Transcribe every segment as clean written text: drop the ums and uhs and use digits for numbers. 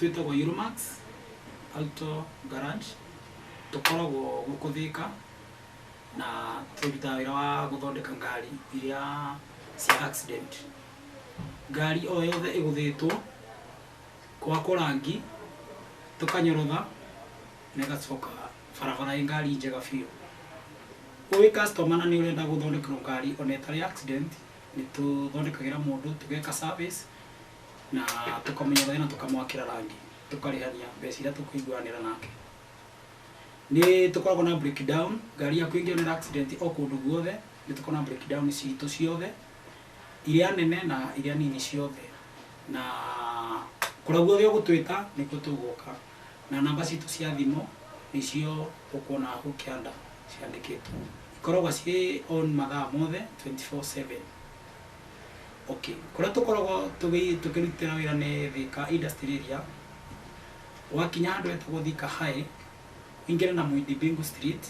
Twĩtagwo Euromax Auto Garage, tũkoragwo gũkũ Thĩka na tũrutaga wĩra wa gũthondeka ngari iria cia accident. Ngari o yothe ĩgũthĩtwo, kũhakwo rangi, tũkanyorotha na ĩgacoka barabara ĩ ngari njega biũ. Wĩ customer na nĩ ũrenda gũthondekerwo ngari ona ĩtarĩ accident, nĩ tũthondekagĩra mũndũ tũgeka service na tũkamũnyorotha na tũkamwakĩra rangi, tũkarĩhania mbeca iria tũkũiguanĩra nake. Nĩ tũkoragwo na breakdown, ngari yaku ĩngĩonera accident o kũndũ guothe, nĩ tũkoragwo na breakdown citũ ciothe, iria nene na iria nini ciothe. Na kũrĩa guothe ũgũtwĩta nĩkuo tũgũka. Na namba citũ cia thimũ nĩcio ũkuona hau kĩanda ciandĩkĩtwo. Ikoragwo ciĩ on mathaa mothe 24/7. Okay, kũrĩa tũkoragwo tũkĩrutĩra wĩra nĩ Thika Industrial Area. Wakinya handũ hetagwo Thika High, ũingĩre na Muindi Mbingu Street,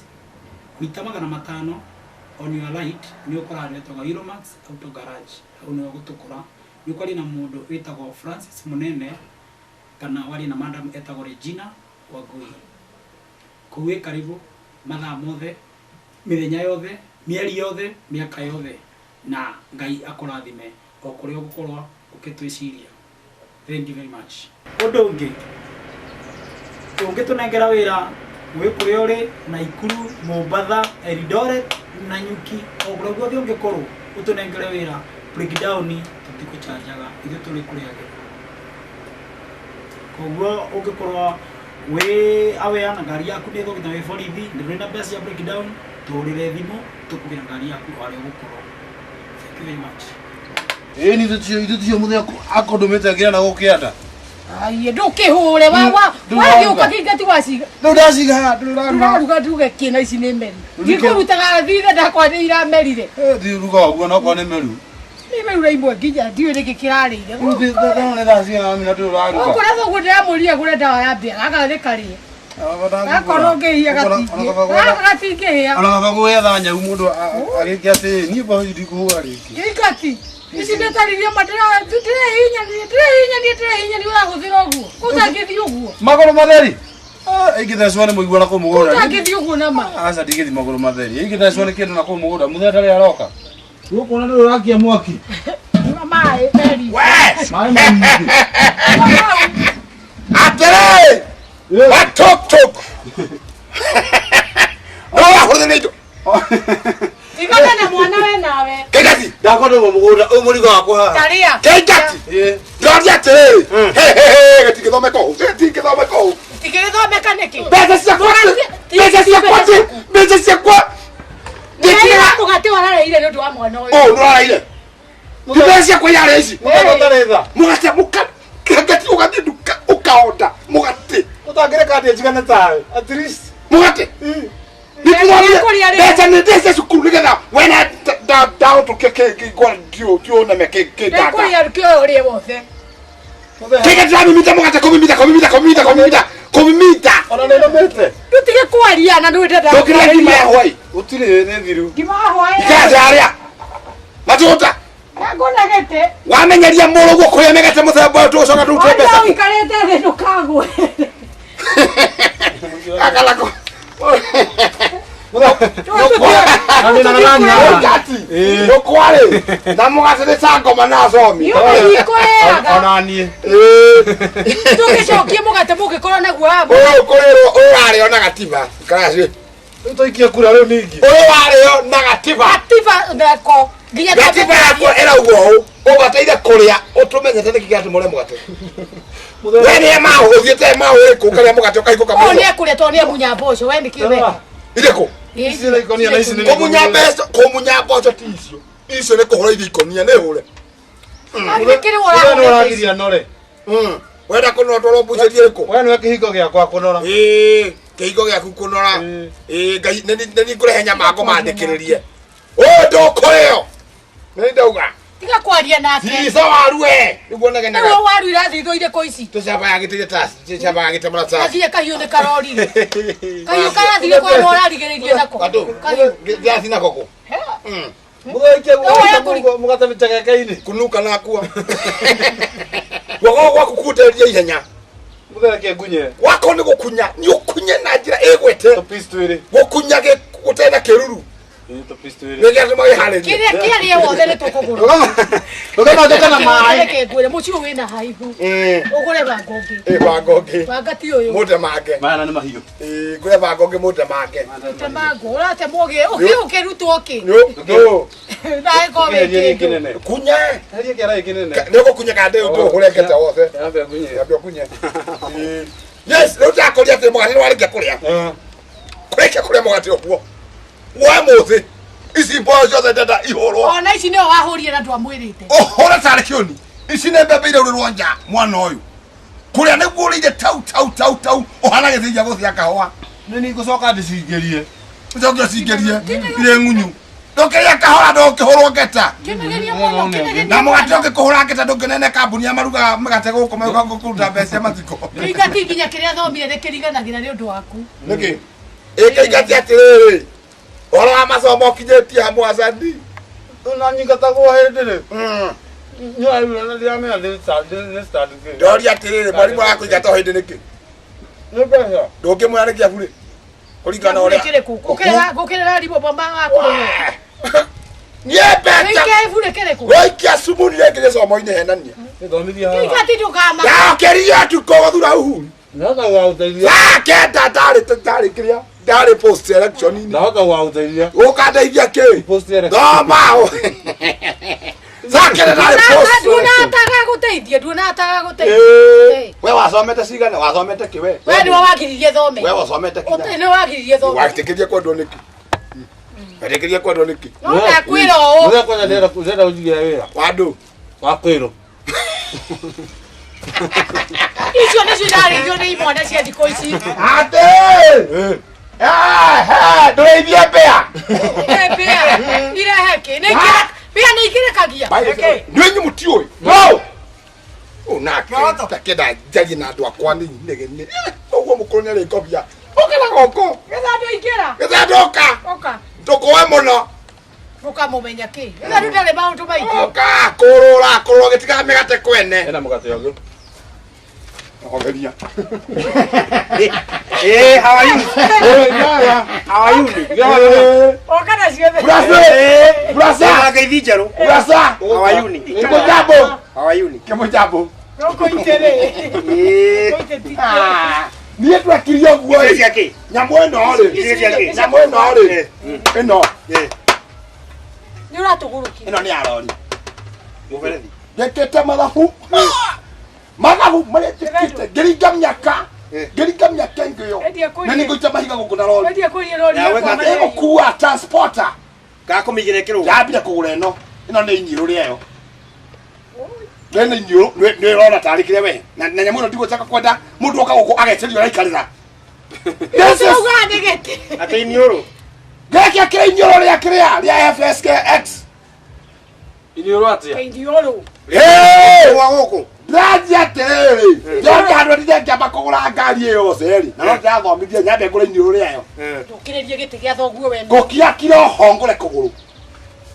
mita 500 on your right nĩ ũkora handũ hetagwo Euromax Auto Garage. Hau nĩho ũgũtũkora. Nĩ ũkwaria na mũndũ wĩtagwo Francis Mũnene kana warie na madam etagwo Regina Wangui. Kũu wĩ karibu mathaa mothe, mĩthenya yothe, mĩeri yothe, mĩaka yothe, na Ngai akũrathime o kũrĩa ũgũkorwo ũkĩtwĩciria. Thank you very much. Ũndũ ũngĩ, ũngĩtũnengera wĩra wĩ kũrĩa ũrĩ, Naikuru, Mombatha, Eldoret, Nanyuki, o kũrĩa guothe ũngĩkorwo, ũtũnengere wĩra, breakdown tũtikũchanjaga, ithuĩ tũrĩ kũrĩagĩra. Koguo ũngĩkorwo wĩ aware na ngari yaku nĩ ĩthũkĩte wĩ borithi, na ndũrĩ na mbeca cia breakdown, tũhũrĩre thimũ tũkũgĩra ngari yaku o harĩa ũgũkorwo. Thank you very much. Ĩĩ ni ithuĩ ticio mũthenya akũndũmĩte ngĩra na gũkĩanda. Aiye ndũkĩhũre wa wa Ndũraruga. wagĩũka kĩingati waciga. Rĩu ndaciga haha ndũrĩ ũraruga. Ndũraruga nduge kĩ na ici nĩ meri. Rĩu nĩkĩ- Ndikũrutaga thithe ndakwa nĩ iramerire. Eh, thiĩ ruga ũguo no korwo nĩ meru. Nĩ merura imwe nginya ndiũĩ nĩkĩ kĩrarĩire. Rĩu nĩ thaa cigana mami na ndũrĩ ũraruga. Gũkũ na thoguo ndĩramũria agũre ndawa ya mbĩa gaka nĩ karĩe. Gakorwo ngĩhia gatingĩ. Gaka gatingĩhĩa. Ona kaba gwetha nyau mũndũ agĩke atĩ niĩ mboco ndikũhũra rĩngĩ. Kĩingati. Ici ndĩtaririe ma ndĩrehinyania ndĩrehinyania ndĩrehinyania ũrahũthĩra ũguo. Ũtangĩthiĩ ũguo. Magũrũ matheri. Ingĩthecwo nĩ mũigua na kũu mũgũnda. Ũtangĩthiĩ ũguo na ma. Aca ndingĩthiĩ magũrũ matheri. Ingĩthecwo nĩ kĩndũ na kũu mũgũnda. Mũthenya ndarĩ aroka. Gũkũ na ndũrĩ ũrakia mwaki. Nyua maĩ meri. Maĩ maingĩ. Atĩrĩ! Watuktuk! No wahũthĩra indo. Tigana na mwana we nawe. Kĩngati! Ndakorwo mũgũnda ũyũ mũrigo wakwa haha. Taria. Kĩngati! Ĩĩ. Ndĩroria atĩrĩrĩ! He he he gĩtingĩthomeka ũũ. Gĩtingĩthomeka ũũ. Tigĩthomeka nĩkĩ? Mbeca ciakwa mbeca ciakwa mbeca ciakwa Ndĩra mũgate warareire nĩ ũndũ wa mwana ũyũ. Ũũ nĩũrareire. Ti mbeca ciakwa yarĩa ici. Mũgate ũtarĩ tha. Mũgate mũka kĩngati ũgathiĩ nduka ũkaonda mũgate. Ũtangĩreka ndĩe njigane tawe. At least. Mũgate. Nĩkũrĩa rĩ. Mbeca nĩ ndĩce cukuru nĩgetha wena ndaũtũkia kĩngwa ndiũneme kĩnganda. Ndĩkũrĩa kĩo ũrĩe wothe. Kĩngati ndĩramimita mũgate kũmimita kũmimita kũmimita kũmimita kũmimita. Ona nĩ nũmĩte. Ndũtige kwaria na nĩ ndenda. Ndũkĩrĩa ngima ya hwaĩ. Gũtirĩ nĩ thiru. Ngima ya hwaĩ. Ikara ndarĩa. Matũta. Ngũna gĩtĩ. Wamenyeria mũrũguo kũrĩa mĩgate mũthemba ũyũ tũgũcoka tũrute Wanda mbeca. ũikarĩte thĩ ndũkagwe. Akalako. Ngati. Ndũkwarĩ. Na mũgate nĩ ta ngoma na acomi. Ndikũrĩaga. Ona niĩ. Tũgĩcokie mũgate mũngĩkorwo naguo haha. Ũyũ kũrĩrwo ũyũ warĩo na gatiba. Ikara Rĩu tũikie kura rĩu ningĩ. Ũyũ warĩo na gatiba. Gatiba theko. Nginya Gatiba yakwa ĩrauga ũũ ũbataire kũrĩa ũtũmenyete nĩkĩ kĩratũma ũrĩe mũgate. We nĩ maũ ũthiĩte maũ ĩrĩkũ ũkarĩa mũgate ũkahingũka Ũyũ maitho. nĩ ekũrĩa tondũ nĩ emunya mboco we nĩkĩ weka. Irĩkũ? Ici nĩ ikonia na ici nĩ Kũmunya mbeca kũmunya mboco ti icio. Icio nĩ kũhũra iria ikonia nĩ hũre. Nĩkĩrĩ Ũrĩa nĩ ũrahũrĩte ici? ũragiria nore. Wenda kũnora twarwo mbucĩri ĩrĩkũ? We nĩwe kĩhingo gĩakwa kũnora. Ĩĩ kĩhingo gĩaku kũnora. Ĩĩ Ngai nĩ niĩ ngũrehe nyama ngũmandĩkĩrĩrie. Ũyũ ndũkũrĩo. Nĩ ndauga. Tiga kwaria nake. Thica waru we. Nĩguo negenaga. Rĩu waru irathithwo irĩkũ ici? Tũcambaga gĩtĩ tũcambaga gĩtĩ maratathi. Gathire kahiũ nĩ karorire. Kahiũ karathire kwa nĩ ũrarigĩrĩirie nako. Gatũ. Kahiũ. Ndĩrathi nako kũ? Mũthaikie Ũyũ mũgate mĩcegeke-inĩ. Kunuka nakua. Guoko gwaku kuteria ihenya. Mũthereke ngunye. Wako nĩ gũkunya, nĩ ũkunye na njĩra ĩgwete. Tũpiece twĩrĩ. Gũkunya gũtarĩ na kĩruru. Ĩĩ, tũpiece twĩrĩ. Nĩkĩo andũ magĩharĩria. Kĩrĩa kĩarĩe wothe nĩ tũkũgũra. Rũgama njoke na maĩ. Reke ngwĩre mũciĩ ũyũ wĩna haihu. Ĩĩ. Ũgũre banga ũngĩ. Ĩĩ, banga ũngĩ. Banga ti ũyũ. Mũndemange. Maya na nĩ mahiũ. Ĩĩ, ngũre banga ũngĩ mũndemange. Ũtemango, ũratemwo ũgĩ ũkĩ ũkĩrutwo kĩ. Nĩ Naĩ ko wĩ Kĩherie gĩkĩ kĩndũ. nene. kunye. Herie kĩara gĩkĩ nene. Nĩ ũgũkunya kana ndĩ ũrengete wothe. Yambe ngunye. Yambe ũkunye. Ĩĩ. Yes, rĩu ndakũria atĩ mũgate nĩwarĩkia kũrĩa. Kũrĩkia kũrĩa mũgate ũguo. Woe mũthĩ. Ici mboco ciothe ndenda ihũrwo. Ona ici nĩo wahũrire na ndwamwĩrĩte. Ũhũre tarĩ kĩoni. Ici nĩ mbembe iraurĩrwo nja mwana ũyũ. Kũrĩa nĩguo ũrĩire tau tau tau tau ũhana gĩthĩi gĩa gũthĩa kahũa. Nĩ ningũcoka ndĩcingĩrie. Ũcoke ũcingĩrie irĩ ng'unyu. Ndũkĩrĩa kahora ndũkĩhũrwo ngeta. Kĩmegerie mũno, kĩmegerie Na mũgate mũno. ũngĩkũhũra ngeta ndũngĩnene kambuni ya marugaga mĩgate gũkũ magũka kũruta mbeca cia mathiko. Kĩingati nginya kĩrĩa thomire nĩ kĩriganagĩra nĩ ũndũ waku. Nĩkĩ? Ĩkĩingati atĩrĩrĩ. Ũhoro wa macomo ũkinyĩtie hamwe acandi. Na nyingatagwo hĩndĩ rĩ. Nĩ ndiramenya nĩ stand kĩ. Ndoria atĩrĩrĩ mwarimũ arakũingata o hĩndĩ nĩkĩ? Nĩ mbeca. Ndũngĩmwĩra nĩ kĩabu rĩ. Kũringana na ũrĩa. Kĩrĩkũ? Gũkĩrĩra gũkĩrĩra arimũ ma kũrĩhwo. Niĩ mbeca. Gĩikĩa ibu nĩ kĩrĩkũ? Waikia cumuni rĩngĩ gĩcomo-inĩ henania. Nĩthomithia haha. Kĩingati ndũkama. Ndaokĩrio tukũ gũthura uhuru. Ndahota gũgagũteithia. Thaa kenda ndarĩ ndarĩ kĩrĩa ndarĩ post election-inĩ. Ndahota gũgagũteithia. Ũkandeithia kĩ? Post election. Thoma. Thaa kenda ndarĩ post. Nduona atagagũteithia, nduona atagagũteithia. Ĩĩ. We wasomete cigana? Wasomete kĩ we? We nĩwe wagiririe thome. We wasomete Ũte kĩ? nĩwe wagiririe thome. Wetĩkĩrie kwendwo nĩkĩ? Wetĩkĩrie kwendwo nĩkĩ? No ndakwĩra ũũ. Mũthenya kwanja ndĩrenda ndĩrenda gũnjigĩra wĩra. Wandũ. Wa kwĩrwo. Icio nĩcio irarĩithio nĩ imwana cia thikũ ici. Atĩ! Ehe, ndũrĩithie mbĩa. Eh, mbĩa. Irehe kĩ? Nĩ ikĩre- mbĩa nĩ ikĩrekagia. Nĩ inyuĩ mũtiũĩ. No. Ũ nake takenda njarie na andũ akwa nĩ inegene. Ũguo mũkũrũ nĩ arĩngobia. Ũka na goko. Gĩthandũ ingĩra. Gĩthandũka. Ũka. Ndũkũe mũno. Ũkamũmenya kĩ? Gĩthandũ ndarĩ maũndũ maingĩ. Ũka kũrũra kũrũra gĩtigaga mĩgate kwene. Ena mũgate ũngĩ. Horeria. Eh, how are you? Yeah. How are you? Yeah. Ũka na ciothe. Brasa. Brasa. Ngeithi njerũ. Brasa. How are you? Kĩmũjambo. How are you? Kĩmũjambo. Gũkũ itĩrĩ. Eh, Gũkũ itĩrĩ. Niĩ twekire ũguo icio ĩ. cia kĩ? Nyamũ ĩno rĩ. Icio cia kĩ? Nyamũ ĩno rĩ. Ĩno. Eh, Nĩ ũratũgũrũkia. Ĩno nĩ ya rori. mũberethi. Njĩkĩte mathabu. Mathabu marĩa njĩkĩte ngĩringa mĩaka. Ngĩringa mĩaka ĩngĩ ĩyo. Endia kũiye. Na nĩngũita mahiga gũkũ na rori. Wendia kũiye rori Ya, yakwa weka- marĩa. Ĩgũkua transporter. Kana kũmĩigĩra ĩkĩrũga. Ndambire kũgũra ĩno. Ĩno nĩ inyirũ rĩayo. We nĩ inyirũ nĩ ũrona tarĩ kĩrĩa we. Na na nyamũ ĩno ndigũcoka kwenda mũndũ oka gũkũ agetĩrio araikarĩra. This is Ũraugaga nĩ gĩtĩ. Atĩ iniũrũ. gĩkĩ kĩrĩa inyũrũ rĩa kĩrĩa rĩa FSKX. Iniũrũ atĩa? Iniũrũ. Hey! Wa gũkũ. Ndĩrathiĩ atĩrĩrĩ, ndĩrathiĩ handũ ndingĩamba kũgũra ngari ĩyo yothe rĩ, na no ndĩrathomithia nyambe ngũre iniũrũ rĩayo. Ndũkĩrĩrie gĩtĩ gĩa thoguo we. Ngũkiakira oho ngũre kũgũrũ.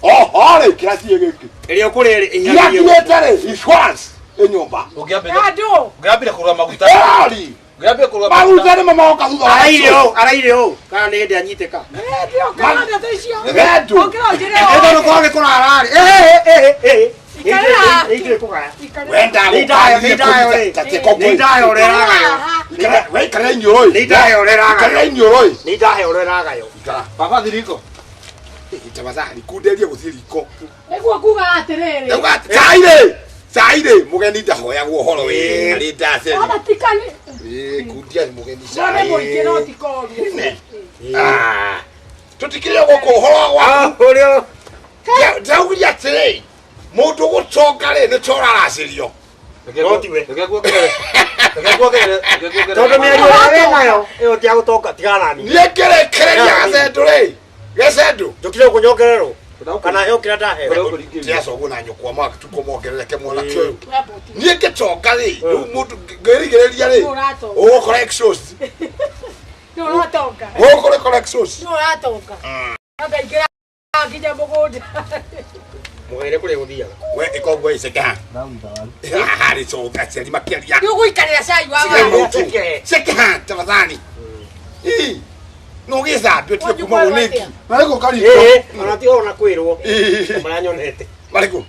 Oho rĩ, kĩraciĩ gĩkĩ. Ĩrĩa ũkũrĩa ĩrĩ ĩhinyagĩrĩrio. Kĩrakirĩte rĩ, insurance ĩ nyũmba. Ũngĩambire Andũ. ũngĩambire kũgũra maguta. Ĩrori, Ũngĩambire kũgũra maguta nĩmo moka thutha wa Araire ũũ, araire ũũ. Kana nĩ hĩndĩ anyitĩka. Ndĩokana ndeto icio. Nĩgetũ. Ũkĩra ũnjĩre Ĩ ũũ. tondũ korwo gĩkũrara-rĩ. Eh, eh, eh, eh. Ikarĩra. Nĩ ithuĩ kũgaya. Ikarĩra. Wenda Nĩ ndayo, nĩ ndayo rĩ. Nĩ ndayo ũrĩa ĩragaywo. We ikarĩra iniũrũ ĩ. Nĩ ndayo ũrĩa ĩragaywo. Ikarĩra iniũrũ ĩ. Nĩ ndahe ũrĩa ĩragaywo. Ikara. Baba thiriko. Tafadhali kunderie gũthiĩ riko. Nĩguo kuga atĩrĩrĩ. Ndauga atĩ cai rĩ, cai rĩ, mũgeni ndahoyagwo ũhoro wĩ arĩ ndaceri. Ona tikani. Ĩ, kundia mũgeni None cai. mũingĩ no tikoru. Ah, tũtikĩrĩ gũkũ ũhoro wa Ũrĩa ndaugire atĩrĩ, mũndũ gũtonga rĩ nĩ ta ũraracĩrio. No tiwe. Reke nguongerere. Reke nguongerere. Reke nguongerere. Tondũ mĩario ĩrĩa wĩ nayo ĩyo ti ya gũtonga tigana nani. Niĩ ngĩrĩkĩrĩria gacendũ rĩ, gacendũ. Njũkire gũkũnyongererwo. Kana heo kĩrĩa ndaheo. Tiacogwo na nyũkwa matukũ mongerereke mwanake ũyũ. Niĩ ngĩtonga rĩ, rĩu mũndũ ngĩrigĩrĩria rĩ, Nĩ ũratonga. ũgũkora exhaust. Nĩ ũratonga. Ũgũkora exhaust. Nĩ ũratonga. Angaingĩra nginya mũgũnda. Mugaire kuria guthiaga. We ikoguo iceke ha. Harĩ coka aciari makĩaria. Nĩ ũgũikarĩra cai wa Tiga waru. mũtu. Ceke ha tafadhali. Ii. No gĩthambio tige kuma Wanjikwa gũnĩki. atĩa? Marĩkũ kariko. Eh, ona ti ona kwirwo. Ii. Maranyonete. Marĩkũ?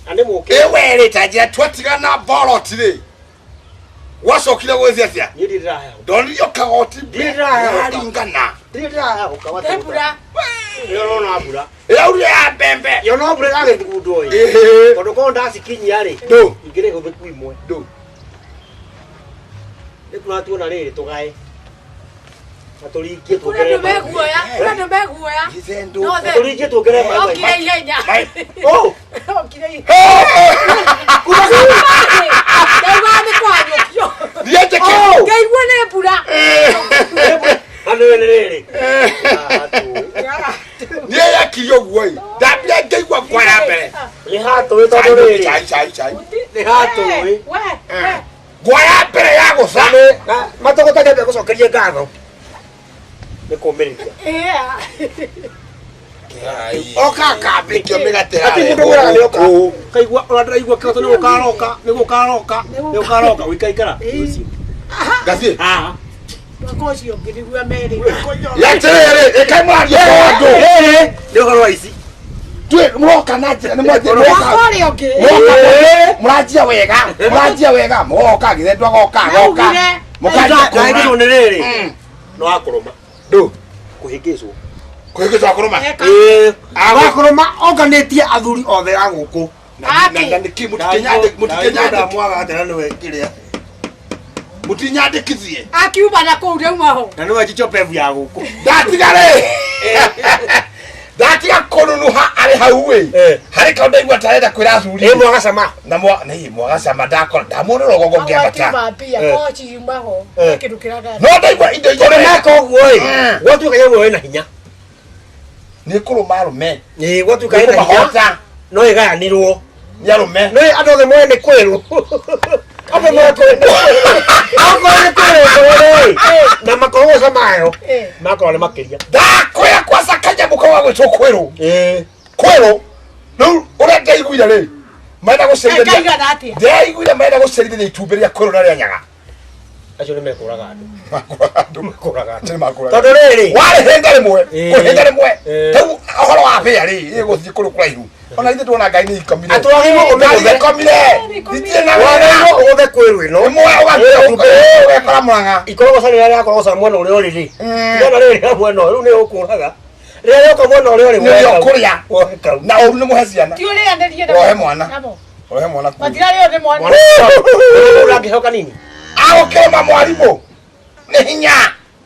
Na nĩ mũke. Ĩ werĩ ta njĩra twatigana boroti rĩ. Gwacokire gwĩthi atĩa? Niĩ ndirĩ ndĩrahehũka. Ndonirio kagoti Ndirĩ ndĩrahehũka. yaringana. Ndirĩ ndĩrahehũka Nĩ mbura. Ĩyo ũrona mbura. Ĩraurire ya mbembe. Ĩyo no mbura ĩragĩthugundwo ĩ. Ĩhĩ. Tondũ korwo ndacikinyia rĩ. Ndũ. Ingĩrĩ hũthĩku imwe. Ndũ. Nĩ tũratuona rĩrĩ tũgae. Na tũringie Kũrĩ andũ tuongerere maĩ. meguoya. Kũrĩ andũ meguoya. Gĩthendũ. No Na the. tũringie tuongerere maĩ. Okire ihenya. Maĩ. Oh! Okire ihenya. Kuma thĩ. Ndaigua nĩ kũhanyũkio. Thiĩ njĩke. Ngaigua nĩ mbura. Na nĩ nĩ rĩrĩ. Niĩ yakirie ũguo ĩ. Ndambire ngĩigua ngwa ya mbere. Nĩ hatũĩ tondũ rĩrĩ. Cai cai cai. Nĩ hatũĩ. We, we. Ngwa ya mbere ya gũca. Na matũgũta nĩambia gũcokeria ngatho. Nĩ kũũmĩrĩria. Yeah. Oka kambĩ kĩo mĩgate Ati yarehwo mũndũ wĩraga nĩ oka. gũkũ. Kaigua ũrĩa ndĩraigua kĩhoto nĩ gũkaroka, nĩ gũkaroka, nĩ gũkaroka, ũikaikara. Ũcio. Gathiĩ. Haha. Mwaka ũcio ũngĩ nĩguo merĩ. Atĩrĩrĩ, ĩkai mũraria kwa andũ. Ĩĩ, nĩ ũhoro wa ici. Twĩ mũroka na njĩra nĩ mwathiĩ Mwaka mũroka. ũrĩa ũngĩ. Mũroka mũranjia wega, mũranjia wega, mũgoka gĩthendũ agoka agoka. Naugire. Mũkanjia Ndahĩngĩcwo kũrũma. nĩ rĩrĩ. No akũrũma. Ndũ. Kũhĩngĩcwo. Kũhĩngĩcwo akũrũma. Eka. Ĩĩ. Wakũrũma onganĩtie athuri othe a gũkũ. Na na nĩkĩ mũtikinyandĩkithie. Ndamwaga atĩ na nĩwe kĩrĩa. Mũtinyandĩkithie. Akiuma na kũu ndauma ho. Na nĩwe jicho pevu ya gũkũ. Ndatiga rĩ. Ndatiga kũnunuha arĩ hau ĩ. Eh. Harĩ kaũndũ ndaigua tarenda kwĩra athuri. Ĩ mwaga cama. Na mwa nĩ mwaga cama ndakora ndamuona rũgongo ngĩambata. Akiuma mbia, Eh. kochi yuma ho. Eh. Kĩndũ kĩraganda. No ndaigua indo iria Tondũ meka ũguo ĩ, gwatuĩka nyamũ ĩna hinya. nĩ kũrũma arũme. Ĩ gwatuĩka Nĩ ĩna hinya kũmahota no ĩgayanĩrwo. nĩ arũme. No andũ othe moe nĩ kwĩrwo. Andũ moe kwĩrwo. Okorwo nĩ kwĩrwo rĩ, na makorogoca mayo Eh. makorwo nĩ makĩria. Ndakwĩra kwaca kanyamũ kau gagwĩtwo kwĩrũ. Ĩ. Kwĩrũ. Rĩu ũrĩa ndaiguire rĩ, marenda gũcerithĩria. Ngaigana atĩa? Ndĩraiguire marenda gũcerithĩria itumbĩ rĩa kwĩrũ na rĩa nyaga. Acio nĩ mekũraga andũ. Makũraga andũ. Mekũraga andũ. Nĩ makũraga. Tondũ rĩrĩ. Warĩhĩnga rĩmwe, Ĩ. kũhĩnga rĩmwe. Ĩ. Rĩu ũhoro wa mbĩa rĩ, ĩgũthiĩ kũndũ kũraihu. Ona ithuĩ tuona ngai nĩ ikomire. Atĩ wagĩrĩirwo Ngai nĩ ũmĩgũthe. ikomire. Itirĩ na wĩra. Wagĩrĩirwo ũgũthe kwĩrwo ĩno. Ĩmwe ũgathiĩ ũgekora mũrang'a. Ikorogoca rĩrĩa rĩrakorogoca mwena ũrĩa ũrĩ rĩ. Rĩona rĩrĩ rĩa mwena ũyũ, rĩu nĩ ũkũraga. Rĩrĩa rĩoka mwena ũrĩa ũrĩ Nĩ rĩo kũrĩa. woe kau. Na ũru nĩ mũhe ciana. Ti ũrĩanĩrie Wohe mwana. Namo. Wohe mwana kuu. Matirarĩo nĩ mwana. Mwana ũrangĩhoka nini? Agũkĩrũma mwarimũ. Nĩ hinya.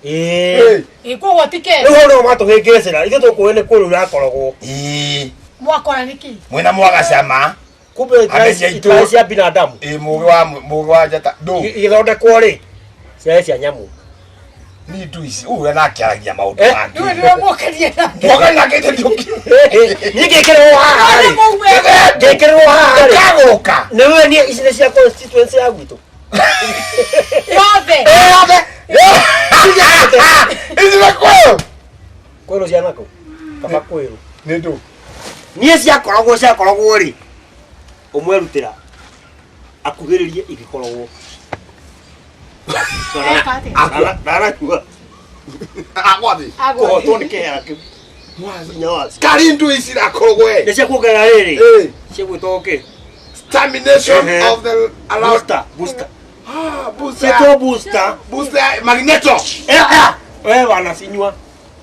Ĩĩ. Ĩ koguo ti Rĩu kega. hau nĩho matũhĩngĩcĩra. Ithuĩ tũkũĩ nĩ kwĩrwo irakoragwo. Ĩĩ. Mwakora nĩkĩ? Mwĩna mwaga cama. Kumbe Amenye itũ. itara cia binadamu Ĩ mũgĩ wa mũgĩ wa njata. Ndũ. igĩthondekwo rĩ ciarĩ cia nyamũ. Ni ndu ici ũyũ nake aragia maũndũ Eh. mangĩ. Nĩwe nĩwe mũkerie nake. Mwoka nake ndiũki. Niĩ ngĩkĩrĩrwo haha Nĩ rĩ. mũume. Ngĩkĩrĩrwo haha rĩ. Ndũkagũrũka. Nĩ we niĩ ici nĩ cia constituency ya gwitũ. Yothe. Yothe. Ici nĩ kwĩrũ. Kwĩrwo ciana kũ? Kaba kwĩrwo. Nĩ ndũ. Niĩ ciakoragwo ciakoragwo rĩ. Ũmwerutĩra akuhĩrĩrie igĩkoragwo. Eka atĩa? Ndaranyua. Agwathi. Kũhotwo nĩ kĩhera kĩu. Hinya wacio. Kari ndu ici irakoragwo Nĩ ĩ. cia kuongerera rĩrĩ. Ĩ. Cia gwĩtwo kĩ? Stamination Ehe. of the allowed. Booster. Booster. Ah, booster. Ciĩtwo booster. Booster magneto. We wanacinyua.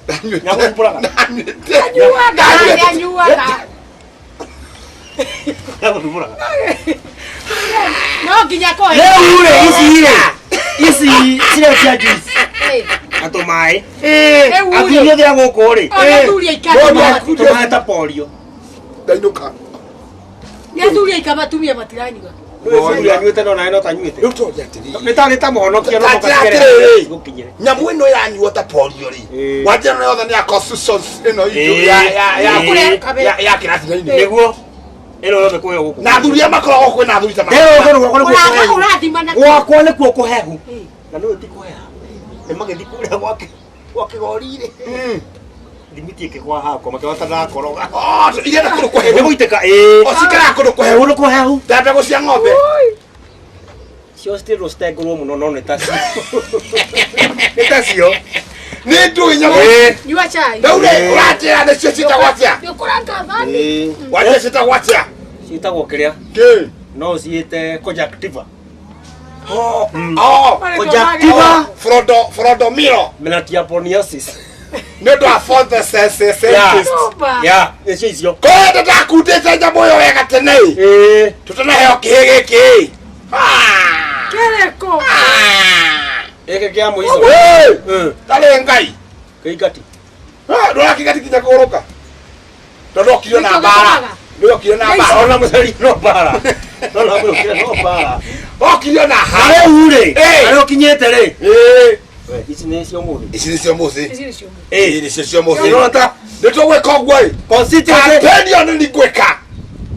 Nyagũthumbũraga. Ndanyuĩte. Anyuaga, nĩanyuaga. Nyagũthumbũraga. No nginya kohe. Rĩu rĩ ici rĩ. Ici cirĩa cia juice. Ĩ. Na tũmaĩ. Rĩu rĩ. Athuri othe a gũkũ rĩ. Ona athuri aikara. Mũndũ aku- Tũmaĩ ta polio. Ndainũka. Nĩ athuri aika matumia matiranyua. Mũthuri anyuĩte no nawe no tanyuĩte. Rĩu tũria atĩrĩrĩ. Nĩ tarĩ ta mũhonokia no Ta atĩrĩrĩ. gũkinyĩre. Nyamũ ĩno ĩranyuo ta polio rĩ. Ĩĩ. Wanjĩra ĩno yothe nĩ ya constitutions ĩno itũ Ĩĩ. ya ya ya Ĩĩ. ya ya kĩrathi-inĩ. Nĩguo ĩno yothe kũheo gũkũ. Na athuri arĩa makoragwo kwĩna athuri ta Rĩu ũguo gwakwa nĩkuo Ũraga kũhehu. ũrathima na Gwakwa nĩkuo kũhehu. Na nĩwe ti kũheha. Nĩ magĩthiĩ kũrĩa gwake gwa kĩgori-rĩ. Thimiti ĩkĩgwa hakwa makĩona ta ndakoroga. Oh, irenda kũndũ kũhehu. Nĩ gũitĩka ĩĩ. O cikaraga kũndũ kũhehu. Kũndũ kũhehu. Ta mbegũ cia ng'ombe. Cio citirwo citengũrwo mũno no nĩ tacio. Nĩ tacio. Nĩ ndũĩ nyamũ. Ĩĩ. Nyua chai. Rĩu rĩ, ũranjĩra nĩcio ciĩtagwo atĩa? Nĩ ũkũranga thani. Ĩĩ. Wanjĩra ciĩtagwo atĩa? Ciĩtagwo kĩrĩa? Kĩ? No ũciĩte conjunctiva. Oh, oh. Conjunctiva Frodomiro. melatiaponiasis. Nĩ ũndũ wa photosynthesis. Nyũmba. Ya, nĩcio icio. Kwenda ndakundĩte nyamũ ĩyo wega tene. Ĩĩ. Tũtanaheo kĩhĩ gĩkĩ. Ah! Kĩrĩkũ? Ah! Gĩkĩ kĩa mũico. Hey! Mm. Tarĩ Ngai. Kĩingati. Ah, ndũrakĩgati kinya kũgũrũka. Tondũ okire na Nĩkĩo mbara. gĩtũmaga. Nĩokire na mbara. Ona mũceri no mbara. Ona mũceri no mbara. Okire na Na ha. rĩu rĩ, Ĩĩ. harĩa ũkinyĩte rĩ. Ĩĩ. We, ici nĩ cia ũmũthĩ. Ici nĩcio mũthĩ. Ici nĩcio mũthĩ. Ĩĩ nĩcio cia mũthĩ. Ũrona ta Nĩ tũgwĩka ũguo ĩ. constituency Kampeni ĩyo nĩ ningwĩka.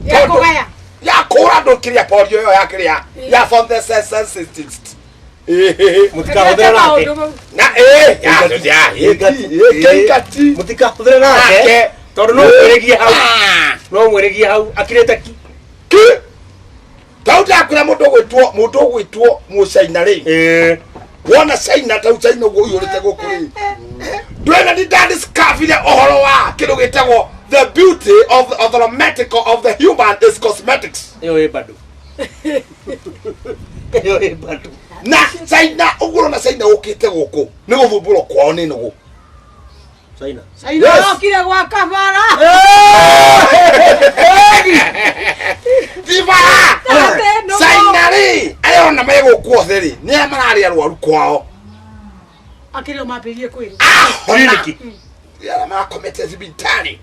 Ya kũgaya. Ya kũra andũ kĩrĩa polio ĩyo ya kĩrĩa. Ya photosynthesis. Ĩĩ. mũtikahũthĩre nake. Maũndũ mau. Na ĩĩ. Ya ya. Ĩĩ. Kĩingati. Mũtikahũthĩre nake. Nake. Tondũ no mwĩrĩgie hau. Ah. No mwĩrĩgie hau akirĩte ki. Ki. Tau ndakwĩra mũndũ ũgwĩtwo mũndũ ũgwĩtwo mũcaina rĩ. Ĩĩ. Wona China tau China ũguo ũiyũrĩte gũkũ rĩ. Ndwena nĩ ndadiscoverire ũhoro wa kĩndũ gĩtagwo the beauty of the romantic of the human is cosmetics. Ĩyo ĩ bado. Ĩyo ĩ bado. Na China ũguo ũrona China ũkĩte gũkũ nĩ gũthumbũrwo kwao nĩ nũgũ. China. Caina Yes. okire gwa kabara. Thibara! Tate nũgũ. China rĩ arĩa ona me gũkũ othe rĩ nĩ arĩa mararĩ arwaru kwao. Akĩrĩ o mambĩrĩrie kwĩrwo. Ahona. Kliniki. Arĩa marakomete thibitarĩ.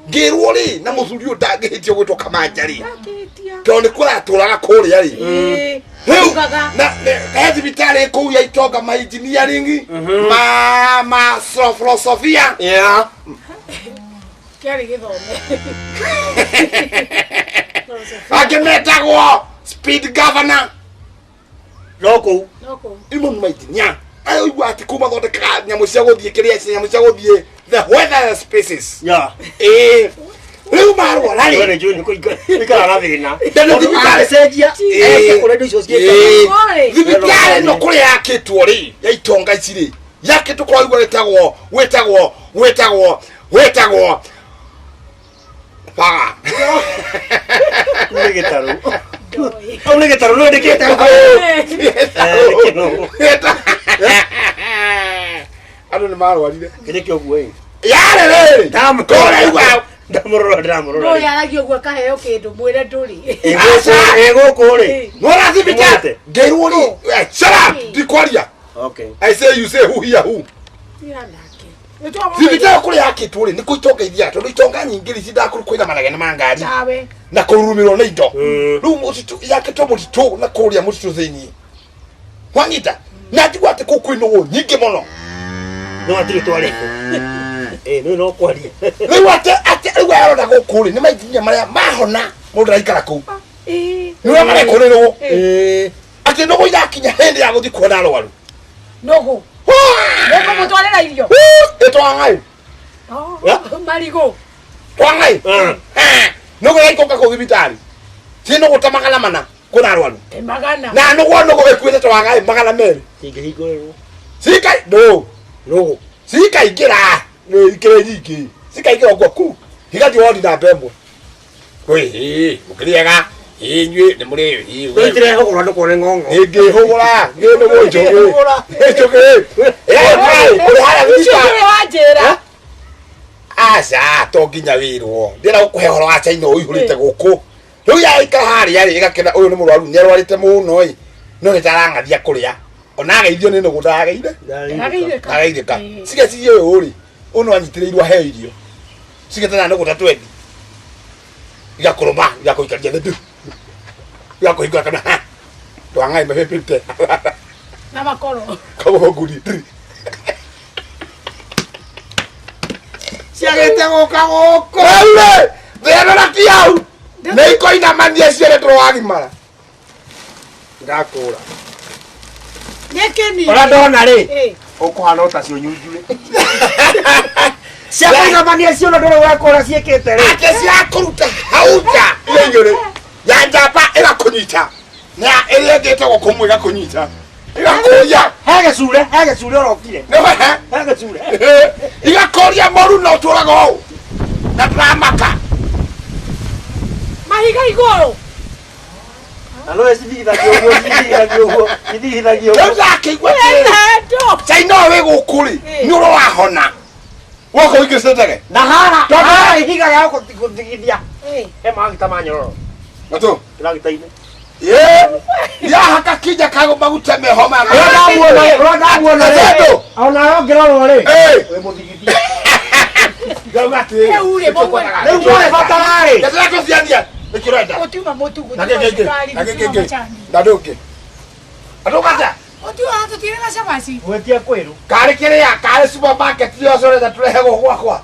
Ngĩrwo rĩ na mũthuri ũyũ ndangĩhĩtio gwĩtwo Kamanja rĩ. Ndakĩtia. Tondũ nĩ kũratũraga kũrĩa rĩ. Ĩĩ. Rĩu Ugaga. na he thibitarĩ kũu ya itonga ma engineering ma ma filosofia Yeah. Kĩarĩ gĩthome. angĩ metagwo speed governor No kũu. No kũu. imwe nĩ mainjinia ayo igua atĩ kũu mathondekaga nyamũ cia gũthiĩ kĩrĩa nyamũ cia gũthiĩ the weather spaces Yeah. ĩĩ rĩu marwara We rĩ nĩ njũĩ nĩ kũikara na thĩna. Tondũ thibitarĩ- Cenjia. Ĩĩ. Ũrĩa indo icio Ĩĩ. ciĩkaga. Kũrĩ. Thibitarĩ ĩno kũrĩa yakĩtwo rĩ ya itonga ici rĩ yakĩtwo kũrĩa igua wĩtagwo wĩtagwo wĩtagwo wĩtagwo baga Nĩ gĩtarũ. Ndoĩ. Hau nĩ gĩtarũ nĩ ndĩkĩte. Andũ nĩ marwarire Kĩrĩ kĩoguo ĩ. yarĩ rĩ kũrĩa igua Ndamũrora ndĩramũrora. Ndũĩ aragia ũguo akaheo kĩndũ mwĩre ndũrĩ. Ĩ gũkũ rĩ. Nora thibitarĩ Ũmũthĩ. ngĩrwo rĩ eh, shut up ndikwaria Okay. I say you say who here who Tiga nake. Thibitarĩ kũrĩa yakĩtwo rĩ nĩ kũ itonga ithiaga tondũ itonga nyingĩ rĩ cindaga kwĩna manegene ma ngari Tawe. na kũrurumĩrwo nĩ indo Mm. rĩu mũtitũ yakĩtwo mũtitũ na kũrĩa mũtitũ thĩiniĩ wanyita na njigua atĩ kũu kwĩ nũgũ nyingĩ mũno No hatirĩ twarĩko. Ĩ nĩ no kwaria. rĩu atĩ atĩ rĩu arona gũkũ rĩ nĩ mainjinia marĩa mahona mũndũ araikara kũu Ĩĩ. nĩ ũrĩa marekwo nĩ nũgũ Ĩ. atĩ nũgũ irakinya hĩndĩ ya gũthiĩ kuona arwaru Nũgũ. Nĩkũmũtwarĩra irio. ĩtwangai Oh, Yeah. Marigũ. twangai Mm. nũgũ iraikũka kũu thibitarĩ ci nũgũ ta magana mana kwĩna arwaru Ĩ magana. na nũgũ nũgũ ĩkuĩte twangai magana merĩ Cingĩhingũrĩrwo. cikai ndũ Nũgũ. cikaingĩra nĩ ikĩrĩ nyingĩ cikaingĩra ũguo ku igathiĩ wodi namba ĩmwe kwĩ mũkĩrĩega inyuĩ nĩ mũrĩ Rĩu itirehũgũra ndũkone ng'ong'o. ĩngĩhũgũra ngĩnũgũ njũgĩ njũgĩ ũrĩ harĩa Ũcio thibitarĩ ndũrĩ wanjĩra. aca to nginya wĩrwo ndĩra gũkũhe ũhoro wa China ũihũrĩte gũkũ rĩu yaikara harĩa rĩ ĩgakena ũyũ nĩ mũrwaru nĩ arwarĩte mũno ĩ no nĩ tarang'athia kũrĩa ona ageithio nĩ nũgũ ndarageire Ndarageithĩka. ndarageithĩka Ĩĩ. cigeciria ũyũ rĩ ũyũ no anyitĩrĩirwo aheo irio cigetana nũgũ ta twendi igakũrũma igakũikaria thĩ ndu igakũhingũra kana ha twang'ai mahĩmbĩte Na makoro. koguo nguri ciagĩte gũka gũkũ rĩu rĩ thĩna na ti hau nĩ ikoinamania ciene tũrũ wagimara Ndakũra. Nĩkĩni. Ũrĩa ndona rĩ. Ĩ. Ũkũhana o tacio nyunjurĩ. Cia kũinamania ciũno ndũrĩ wekũra ciĩkĩte rĩ. Ate cia kũruta hau nja iria igĩrĩ ya njamba ĩgakũnyita na ĩrĩa ĩngĩ ĩtagwo kũmwe ĩgakũnyita ĩgakũria. He gĩcure ũrokire. Nĩwe. He gĩcure. Igakũria mũru na ũtũraga ũũ na ndũramaka. Mahiga igũrũ. Na no cithigithagio ũguo, cithigithagio ũguo, cithigithagio Rĩu ũguo. ndakĩigua atĩrĩrĩ, Endo. China ũyũ wĩ gũkũ rĩ, nĩ ũrorahona woka ũingĩrĩte ndege. Na hara ihiga rĩa gũthigithia. He magita ma nyororo. Matũ. Kĩragita-inĩ. Ĩ, yahaka kinja kago maguta meho maya. Ũrĩa ndamuona rĩ. Endo. Ona ũngĩrorwo rĩ. Ĩ. Wĩ mũthigithia. Ndauga atĩrĩrĩ, Rĩu rĩ, mũguo- Rĩu mwene batara rĩ. Ndetere tũciania nĩkĩ ũrenda. Gũtiuma mũtu, Na gũtiuma kĩ kĩngĩ? cukari, Na kĩ gũtiuma kĩngĩ? macani. Na ndũngĩ. Andũ gata. Gũtiuma tũtirĩ na cabaci. Gwĩtia kwĩrũ. Karĩ kĩrĩa, karĩ supermarket yothe ũrenda tũrehe gũkũ gwakwa.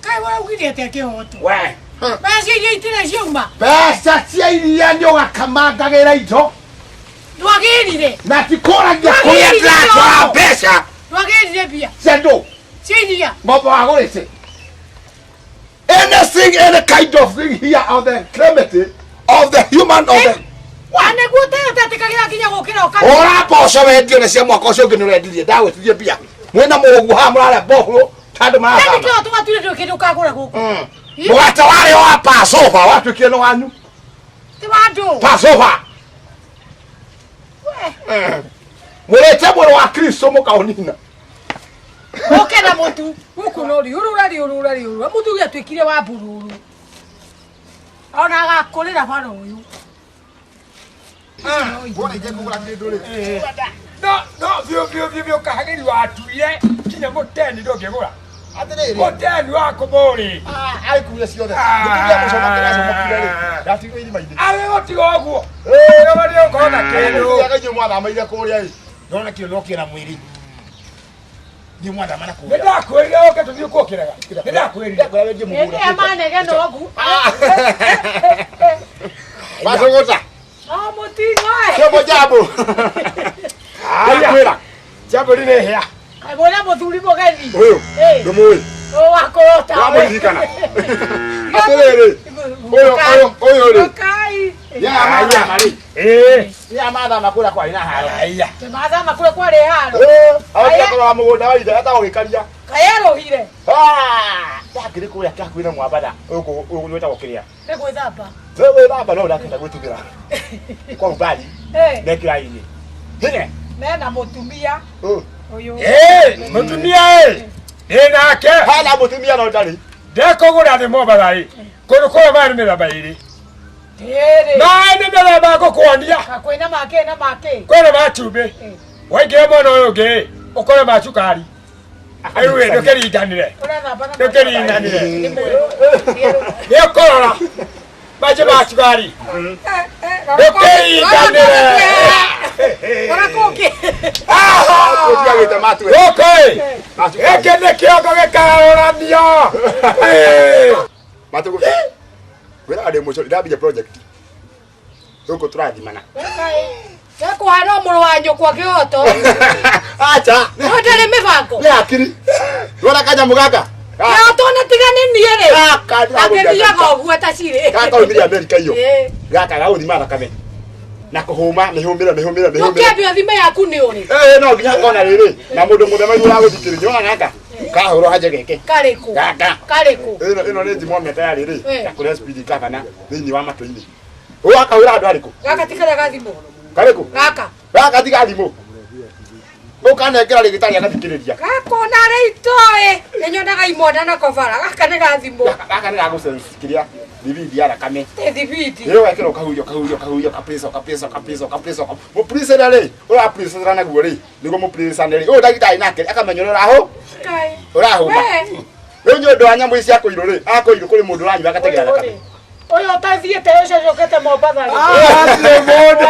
Kaĩ waugire atĩa kĩhoto? We. Mbeca iria itirĩ ciauma. Mbeca cia iria nĩ ũgakamangagĩra indo Ndwagĩrire. na ti kũragia kũrĩa ndĩratwara mbeca Ndwagĩrire mbia. cia ndũ Cia iria. ng'ombe wagũrĩte. Anything, any kind of thing here on the calamity of the human of the Na nĩguo ũtetetĩkagĩra nginya gũkĩra ũka. Ora mboco wendio na cia mwaka ũcio ũngĩ nĩ ũrendirie ndagwĩtirie mbia mwĩna mũgũgu haha mũrarĩa mbohũrũ tandũ Yaani marathama. kĩhoto watuire ndũrĩ kĩndũ ũkagũra gũkũ. Mũgate warĩ wa Passover watuĩkire nĩ wanyu. Ti wa andũ. Passover. Mũrĩte mwĩrĩ wa Kristo mũkaũnina. Ũke na mũtu. Gũkũ no riũrũra riũrũra riũrũra. Mũtu gĩatuĩkire wa mbururu. Ona agakũrĩra bara ũyũ. No no biũ biũ biũ biũ kahagĩri watuire kinya mũteni ndũngĩgũra. Atĩrĩrĩ. Mũteni wa kũmũrĩ. Aikuire ciothe. Gĩkĩria mũcomokere acomokire rĩ. Ndatigwo irima-inĩ. Arĩ gũtiga ũguo. Ĩĩ nĩ ũkorwo na kĩndũ. Kĩndũ. Inyuĩ mwathamĩire kũrĩa ĩ. Ndona kĩndũ no kĩna mwĩrĩ. Inyuĩ mwathama na Nĩ kũrĩa. ndakwĩrire ũke tũthiĩ kuo kĩrega. Nĩ ndakwĩrire. Ndakwĩra wendie mũgũnda. Ĩĩ manegena ũguo. Matũgũta. O mũtino ĩ. Kĩombo jambo. Ndakwĩra. Jambo rĩ hĩa. Kaĩ mwĩna mũthuri mũgeni. Ũyũ. Ĩ. Ndũmũĩ. Ũyũ wa kũrota. Wamũririkana. Atĩrĩrĩ. Ũyũ ũyũ ũyũ rĩ. Kai. Ya mathama rĩ. Ĩĩ. Ya mathama kũrĩa kwarĩ na haro. Aya. Mathama kũrĩa kwarĩ haro. Ĩĩ. Akorwo mũgũnda wa ithe etagwo gĩkaria. Kayerũhire. Ndakĩrĩ kũrĩa kĩhakuhĩ na Mwambatha. Ũyũ ũyũ wĩtagwo kĩrĩa. Nĩ gwĩthamba. Wĩthamba no ndakĩenda gwĩtumĩra. Kwa umbali. Ĩ. Mekĩra-inĩ. Hine. Mena mũtumia. Ũyũ. Ĩĩ mũtumia ĩ. Ĩ nake. Hena mũtumia no ndarĩ. Ndekũgũra thĩ Mombatha ĩ. Kũndũ kũrĩa maĩ nĩ mĩthemba ĩrĩ. Ĩrĩ. Maĩ nĩ mĩthemba ngũkuonia. Kwĩna make na make. Kwĩna ma cumbĩ. Waingĩra mwena ũyũ ũngĩ ĩ, ũkore ma cukari. Rĩu ĩ ndũkĩringanĩre. Ũrethamba na Ndũkĩringanĩre. Nĩ ũkũrora. Macio ma cukari. Ndũkĩringanĩre. Ora kũngĩ. Gũtiagĩte matue. Gũkũ ĩ. Gĩkĩ nĩ kĩongo gĩkarũranio. Ĩ. Matũgũta. Wĩra ndĩ mũcori ndambia project. Gũkũ tũrathimana. Gekuhana mũrũ wa nyũkwa kĩhoto. Acha. No ndarĩ mĩbango. Nĩ hakiri. Ndwona kanyamũ gaka? Kĩhoto na tiga nĩ niĩ rĩ. Gaka Angĩthiaga ũguo ta cirĩ. Gaka oimire Amerika iyo. Ĩ. Gaka gagũthima thakame. Na kũhũma mĩhũmĩro mĩhũmĩro mĩhũmĩro. Ndũkĩambe ũthime yaku nĩ ũrĩ. Eh no nginya kona rĩrĩ na mũndũ mũthema igũrũ agũthikĩrĩria wona gaka kahũrwo hanje geke Karĩkũ. gaka Karĩkũ. ĩno ĩno nĩ thimometer ya rĩrĩ Eh. ya kũrĩa speed governor thĩinĩ wa matũ-inĩ ũyũ akahũra andũ arĩkũ Gaka ti karĩa gathimũ. karĩkũ Gaka. gaka ti gathimũ ũkanengera rĩgĩtarĩ agathikĩrĩria Gaka ona rĩ itoĩ. Nĩnyonaga imwana na kobara. Gaka nĩ gathimũ. Gaka nĩ gagũsense kĩrĩa thibindi ya thakame. Ti thibindi. Ĩyo wekĩra ũkahuria ũkahuria ũkahuria ũkapresa ũkapresa ũkapresa ũkapresa mũpresa rĩ ũrapresera naguo rĩ nĩguo mũpresane rĩ ũyũ ndagĩtarĩ nake akamenya ũrĩa ũrahũ Kai. ũrahũma. We. Rĩu nĩ ũndũ wa nyamũ ici cia kũirũ rĩ akũirũ kũrĩ mũndũ ũranyua agategera thakame. Ũyũ ũtathiĩte ũcio ũcokete Mombatha rĩ. Hatirĩ mũndũ.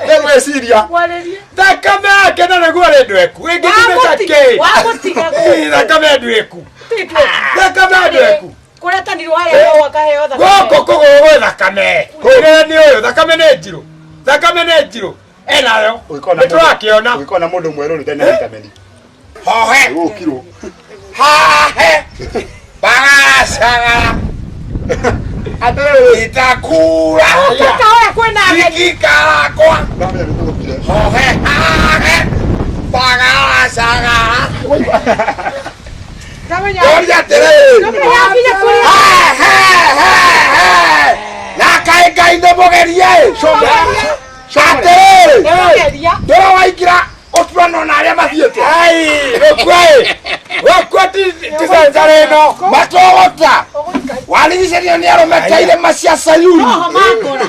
Nĩ gwĩciria. Mwarĩrie. Thakame yake na nĩguo rĩ ndweku. Ĩngĩthimĩka kĩ? Wamũtiga Ĩ, thakame ndweku. Ti ndweku. Thakame ndweku. Kũretanirwo harĩa no akaheo thakame. Gũkũ kũgũrũ gwĩ thakame. Kũrĩa nĩ ũyũ thakame nĩ njirũ. Thakame nĩ njirũ. Enayo. Ũngĩkona Nĩ tũrakĩona. Ũngĩkona mũndũ mwerũ rĩ ndarĩ na vitamin. Hohe. Gũkirwo. Hahe. Bagacagara. Itakura. Ũkaora kwĩna ageni. Ikikaragwa. Hohe hahe. Bagacagara. Ndamenya. Ngoria atĩrĩrĩ. Ndamenya nginya kũrĩa. Na kaĩ Ngai nĩ mũgerie ĩ. Atĩrĩrĩ. Nĩmũgeria. Ndũra waingĩra ũtuano na arĩa mathiĩte. Gũkua ĩ. Gũkua ti cenjara ĩno. Matũgũta. Warigicĩrio nĩ arũme ta irĩma cia Sayuni. Noho makora.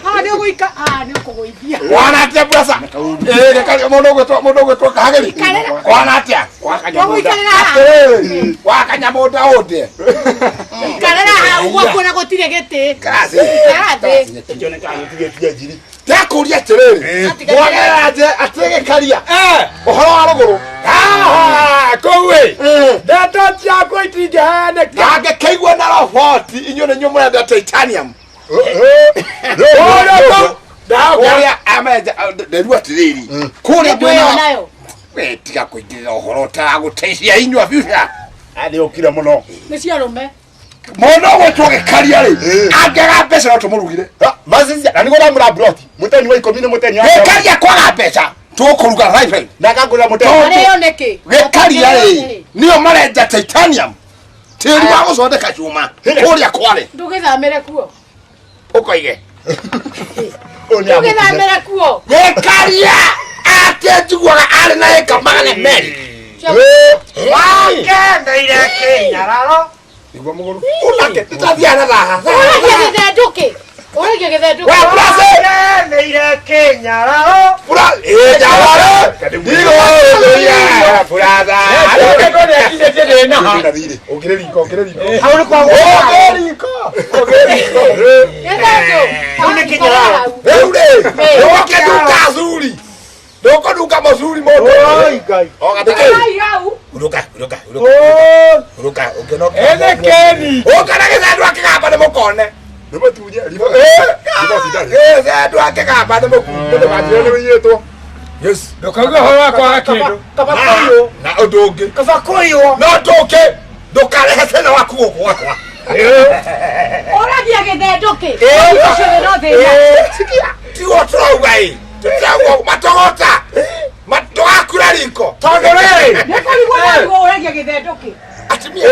Haha nĩ ũgũika. Haha nĩ ũkũgũithia. Wana atĩa brasa? Ĩĩ reka mũndũ ũgwĩtwo mũndũ ũgwĩtwo Kahagĩri. Ikarĩra. Wana atĩa? Ũgũikarĩra haha. Atĩrĩrĩ. Wakanyamũnda ũndĩ. Ikarĩra hau gwaku na gũtirĩ gĩtĩ. Karathi. Ikara thĩ. Ndakũria atĩrĩrĩ. Mwagerera nje atĩ gĩkaria. Ũhoro wa rũgũrũ. Kũu ĩ. Ndeto ciakwa itingĩhanĩka. Ndangĩkĩigua na roboti inyuĩ nĩ inyuĩ mũrenda titanium. Kũrĩa kũu. Kũrĩa amenja nderua atĩrĩrĩ. Kũrĩa Nĩndwĩyo mwena nayo. We tiga kũingĩrĩra ũhoro ũtaragũteithia inyuĩ biũ. Nĩ ũkire mũno. Nĩ cia arũme. Mũndũ ũgwĩtwo gĩkaria rĩ angĩaga mbeca no tũmũrugire. Macicia na nĩguo ndamũra broti. Mũteni wa ikũmi nĩ mũteni wa. Gĩkaria kwaga mbeca tũkũruga raibai. Na akangũrĩra mũteni. Arĩo nĩkĩ? Gĩkaria rĩ nĩo marenja titanium tĩri wa gũthondeka cuma kũrĩa kware Ndũgĩthamĩre kuo. ũkoige Ndũgĩthamĩre kuo. gĩkaria atĩ njiguaga arĩ na ĩka magana merĩ Wakendeire kĩnyararo. nĩguo mũgũrũ ũnake tũtathiaga na thaha Ũragia gĩthendũkĩ. Ũragia gĩthendũkĩ. we brase Wakendeire kĩnyararo. bura ĩ nyararo ndigũthia buratha Ũngĩrĩ riko, ũngĩrĩ riko. Hau nĩ kwa ũngĩriko ũngĩriko Gĩthendũ. Hau nĩ kĩnyararo. rĩu rĩ ndũkĩnduka thuri ndũkũnduka mũcuri mũndũ Oi Ngai. Ai hau. uruka uruka uruka uruka ũngĩnoka Ene keni. ũka na gĩthendũ akĩgamba nĩ mũkone Nĩ mũtunye. Riboti ndarĩ. gĩthendũ akĩgamba nĩ mũkune Ndũgatiwe nĩ ũiyĩtwo. Yes. Ndũkauge ũhoro wa kwaga kĩndũ. Na ũndũ ũngĩ Kaba kũiywo. no ndũke ndũkarehe thĩna waku gũkũ gwakwa Ũragia gĩthendũkĩ. Ũcio nĩ no thĩna. sikia tiguo tũrauga ĩ tũtirauga matogota ndũgakura riko Tondũ rĩrĩ. Nĩ kũrigwo narigwo ũragia gĩthendũkĩ. atumia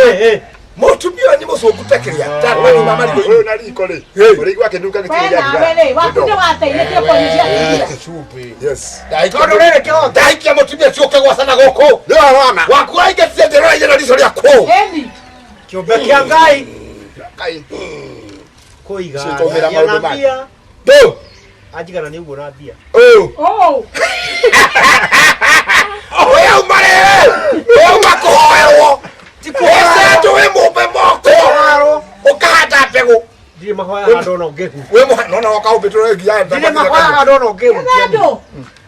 mũtumia ũyũ nĩ mũcũngũ ta kĩrĩa tarima marigũ Ũyũ na riko rĩ. Ũrĩigua akĩnunga We gĩtĩ gĩa nawe rĩ, waku nĩ wateithĩtie kũnyihia atumia. Yes. tondũ rĩrĩ kĩhota ndahikia mũtumia ciũke gwacana gũkũ Nĩ ũhoro wa ma. waku aingĩtie ndĩroraire na rico rĩakũ Ĩni. Kĩũmbe kĩa Ngai. Ngai. Kũiga Citũmĩra na maũndũ mangĩ. mbia. ndũ Anjigana nĩ ũguo na mbia. ũyũ Oh. ũyũ auma rĩrĩ ũyũ auma kũhoerwo gĩcendũ wĩ mũmbe moko ũkahanda mbegũ Ndirĩ mahoya handũ ona ũngĩhu. wĩ mũha nona wakaũmbĩtũre nginya Ndirĩ mahoya handũ ona ũngĩhu. Gĩthendũ.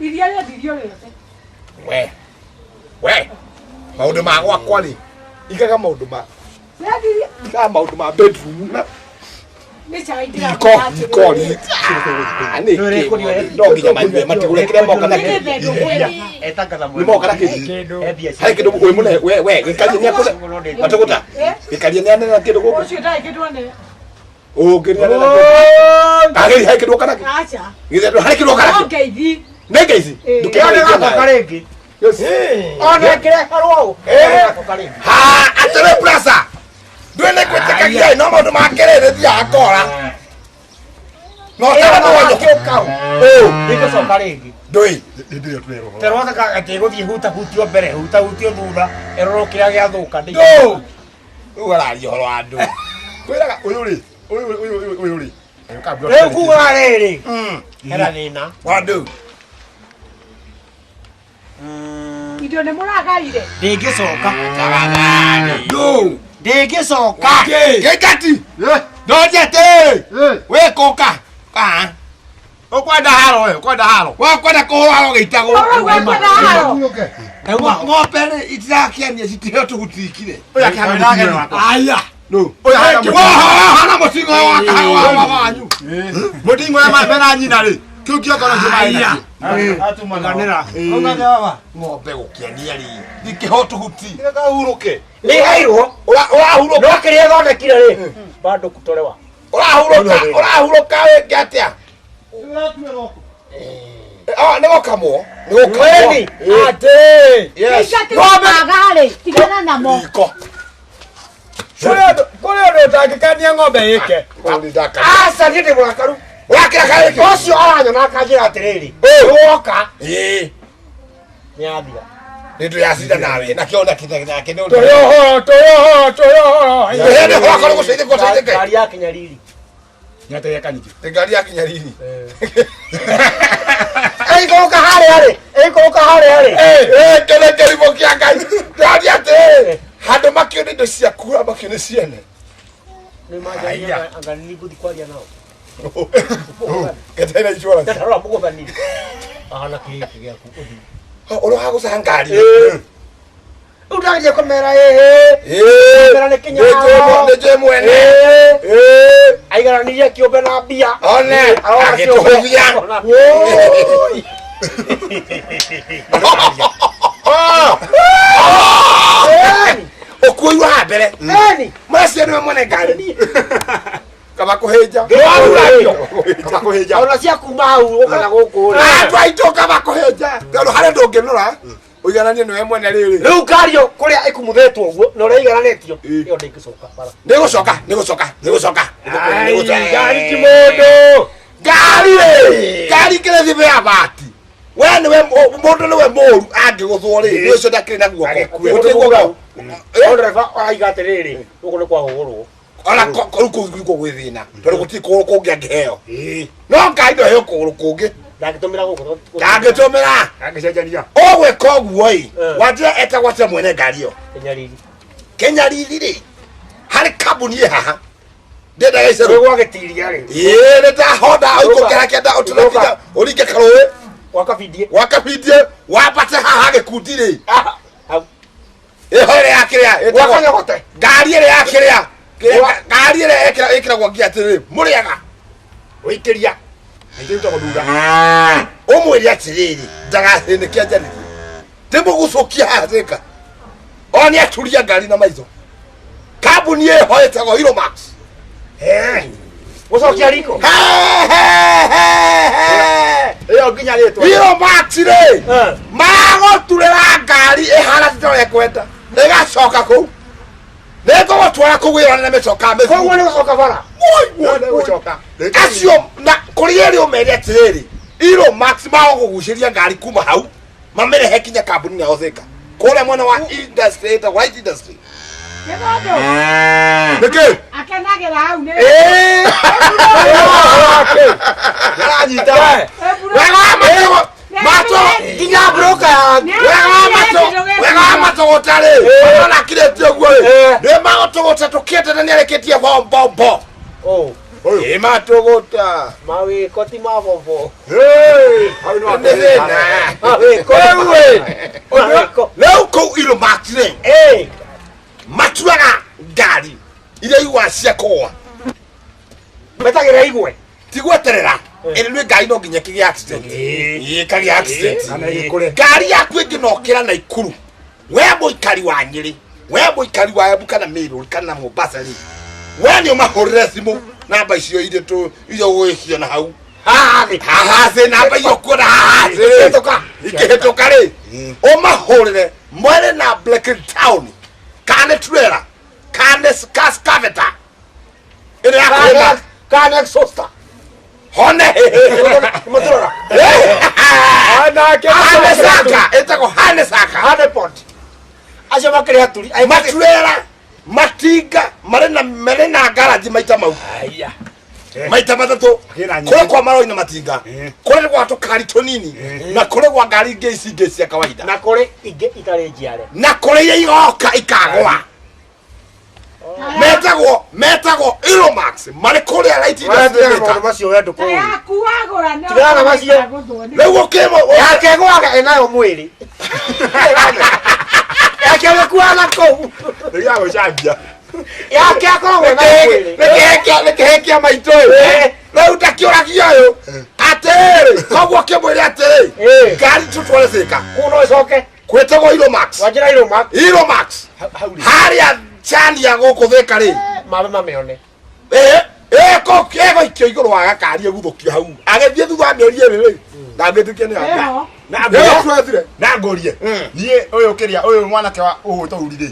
Iria rĩendirio rĩothe. we we maũndũ ma gwakwa rĩ igaga maũndũ ma Rĩendirio. igaga maũndũ ma bedroom na Nĩ cai riko riko rĩ nĩkĩ no nginya manyue matigũre kĩrĩa moka Nĩ nakĩo gĩthendũ kwĩna. Etangatha nĩ moka nakĩo E mbia harĩ kĩndũ wĩ mũne we we gĩkarie nĩ akũne matũgũta gĩkarie nĩ anene kĩndũ gũkũ Ũcio ndarĩ kĩndũ ane. ũngĩ nĩ anene kĩndũ agĩri harĩ kĩndũ oka nakĩo Aca. gĩthendũ harĩ kĩndũ oka No nakĩo ngeithi. nĩ ngeici Ĩĩ. Ĩyo nĩ gacoka rĩngĩ. Ona ĩkĩreherwo ũũ. Gacoka rĩngĩ. ha atĩrĩ brasa ndũĩ nĩ gwĩtĩkagia no maũndũ ma kĩrĩrĩ thiaga kora no Ĩyo tara no mũgonyo gakĩũka ũũ. ũũ Ndĩgũcoka rĩngĩ. ndũĩ Hĩndĩ ĩyo tũrerwo ũhoro. Terwataka atĩ ĩgũthiĩ hutahutio mbere hutahutio thutha ĩrorwo kĩrĩa gĩathũka. ndũ rĩu araria ũhoro wa ndũ Kwĩraga ũyũ rĩ. Ũyũ ũyũ ũyũ ũyũ rĩ. Rĩu kuga rĩrĩ. Hena thĩna. wa ndũ Indo nĩ mũragaire. Ndĩngĩcoka. ndũ Ndĩngĩcoka. gĩkati ndoria atĩrĩrĩ wĩ kũka Ũkwenda haro we, ũkwenda haro. wakwenda kũhũrwo haro gĩitagwo Ũrauga kwĩna haro. Ng'ombe rĩ itirakĩania citiheo tũhutikire Ũyũ akĩhana ageni. Aya. Nũ. Ũyũ ahana hana mũting'o wa wanyu Mũting'o ũrĩa mena nyina rĩ. Kĩu kĩongo no Aya. Atumana. Ng'ombe gũkĩania rĩ. Ndikĩho tũhuti. Kahurũke. Nĩ heirwo. Ũrahurũka. No kĩrĩa ĩthondekire rĩ, bado kutolewa. Ũrahurũka, ũrahurũka wĩke atĩa? Ah, nĩ gũkamwo. Nĩ gũkamwo. Weni, atĩ. Yes. Magarĩ, tigana namo. Riko. Kũrĩ ũndũ ũtangĩkania ng'ombe ĩke. Aca niĩ ndĩ mũrakaru. Ũrakĩra karĩkĩ? Ũcio aranyona akanjĩra atĩrĩrĩ, woka Ĩĩ. nĩ athira. Nĩ ndĩracinda nawe. Na kĩo na kĩna nake nĩ ũndũ. Tũrĩ ũhoro, tũrĩ ũhoro, tũrĩ ũhoro. Tũheane ũhoro akorwo gũceithĩka ũceithĩke. Ngari ya Kinyariri. Nyateria kanyiki. Nĩ ngari ya Kinyariri. Ĩikũrũka harĩa rĩ, ĩikũrũka harĩa rĩ. Kĩrĩ kĩrimũ kĩa Ngai. Ndĩraria atĩrĩrĩ, handũ makĩo nĩ indo ciaku, makĩo nĩ ciene. Nĩ manjania anga nĩ ngũthiĩ kwaria nao. Ngeterera insurance. Ndarora mũgũthani. Ahana kĩhĩkĩ gĩaku ũthiĩ. Ũrĩa wa gũcaha ngari. Rĩu ndageria kũmera ĩhĩ. Ĩĩ. Kũmera nĩ kĩnyararo. Nĩ njũĩ mwene. Ĩĩ. Aigananirie kĩũmbe na mbia. One. Arona Agĩtũhũgia. Woi. Eni. Ũkuoirwo haha mbere. Eni. Macio nĩwe mwene ngari. Kaba kũhĩnja. Kaba kũhĩnja. Ona cia kuma hau gũka na gũkũ rĩ. Andũ aitũ kaba kũhĩnja. Tondũ harĩa ndũngĩnũra ũigananie nĩwe mwene rĩrĩ. Rĩu ngari ĩyo kũrĩa ĩkumuthĩtwo ũguo na ũrĩa ĩigananĩtio ĩyo ndĩngĩcoka bara. Nĩ gũcoka, nĩ gũcoka, nĩ gũcoka. Ai, ngari ti mũndũ. Ngari rĩ, ngari kĩrĩ thĩ ya bati. We nĩwe mũndũ nĩwe mũru angĩgũthwo rĩ, nĩ ũcio ndakĩrĩ na guoko. Gũtirĩ guoko. No ndereba araiga atĩrĩrĩ, gũkũ nĩ kwahũrwo. Ona rĩu kũu nĩkuo gwĩ thĩna. Tondũ gũtirĩ kũgũrũ kũngĩ angĩheo. No ngari ndũheo kũgũrũ kũngĩ. Ndangĩtũmĩra gũkũ. Ndangĩtũmĩra. Angĩcenjania. Ũgwĩka ũguo ĩ, wanjĩra etagwo atĩa mwene ngari ĩyo? Kinyariri. Kinyariri rĩ, harĩ kambuni ĩ haha. Ndĩendaga icerũ. Rĩu gwagĩtiria rĩ. Ĩĩ nĩ ndahonda ũikũkĩra kĩanda ũtũrakinya ũringe karũĩ Gwakabindie. gwakabindie wambate haha gĩkundi rĩ. Hau. Ĩho ĩrĩa ya kĩrĩa ĩtagwo- Gwakanyogote. ngari ĩrĩa ya kĩrĩa ngari ĩrĩa ĩkĩragwo ngia atĩrĩrĩ mũrĩaga Ũikĩria. Aingĩ rutagwo thutha. Ũmwĩre atĩrĩrĩ ndagathĩnĩke anjarĩrie ndĩmũgucũkie haha thĩka one aturia ngari na maitho kambuni ĩho ĩtagwo Hiromax. Gũcokia riko. Ĩyo nginya rĩtwa. Hiromax rĩ maragũturĩra ngari ĩhana ta ũrĩa ĩkwenda ĩgacoka kũu nĩngũgũtwara kũu ĩyone na mĩcoka mĩthuru. Koguo nĩ gũcoka bara. Woi, acio na kũrĩ erĩ ũmere atĩrĩrĩ Hiromax magũkũgucĩria ngari kuma hau mamĩrehe kinya kambuni yao Thika kũrĩa mwena wa industry ĩtagwo Light Industry. Kĩgondo. Nĩkĩ? Akenagĩra hau nĩ. Ndĩranyita. Wega wa matũ matũ Nginya broka ya wega wa matũ wega wa matũgũta rĩ ona kirĩtie ũguo rĩ nĩ magũtũgũta tũkĩendete nĩ arĩkĩtie bombombo. Oh. Ĩ matũgũta. Mawĩko ti ma bombo. Hau no Nĩ thĩna. Mawĩko. Rĩu ĩ, Mawĩko. rĩu kũu Hiromax rĩ Ĩ. matuaga ngari iria igwa cia kũgwa Metagĩrĩra igwe. ti gweterera ĩrĩ nĩ ngari no nginya kĩgĩe accident. Ĩĩ kagĩa accident. Kana ĩgĩkũre. Ngari yaku ĩngĩnokĩra Naikuru we mũikari wa Nyĩrĩ we mũikari wa Embu kana Meru kana Mombasa rĩ we nĩ ũmahũrĩre thimũ namba icio iria tũ iria ũgũgĩciona hau Haha thĩ. haha thĩ namba iria ũkuona haha thĩ rĩ Ikĩhĩtũka. ikĩhĩtũka rĩ ũmahũrĩre mwere na Black Town kana nĩ trailer kana nĩ scaveta ĩrĩa ya kũrĩma Kana exhauster. hone Mũtũrora. Anake hane saka ĩtagwo hane saka Hane pot. Acio makĩrĩ aturi. Ai maturera matinga marĩ na marĩ na garaji maita mau maita matatũ Kĩna nyingĩ. kũrĩ kwa marori na matinga kũrĩ gwa tũkari tũnini na kũrĩ gwa ngari ingĩ ici ingĩ cia kawaida Na kũrĩ ingĩ itarĩ njiare. na kũrĩ iria igoka ikagwa metagwo metagwo Iromax marĩ kũrĩa Light Industry Maũndũ Thika. macio we ndũkũĩ. Yaku wagũra no. Tigana na macio. Rĩu ũkĩmũ Yake gwaga ĩnayo mwĩrĩ. Yake agĩkua na kũu. Rĩu ya gũcanjia. Yake akoragwo ĩnayo mwĩrĩ. nĩkĩhe kĩa maitũ ĩ rĩu ndakĩũragia ũyũ atĩ Atĩrĩ koguo kĩmwĩre atĩrĩ ngari tũtware Thika kũu no ĩcoke kwĩtagwo Iromax wanjĩra Iromax Iromax harĩa chania gũkũ Thika rĩ mabe mamĩone ĩgũikio igũrũ wa gakari ĩguthũkio hau agĩthiĩ thutha wa mĩeri ĩrĩ rĩ ndangĩtĩkia nĩ Eho. na ngũrie niĩ ũyũ kĩrĩa ũyũ mwanake wa ũhũtwo uri rĩ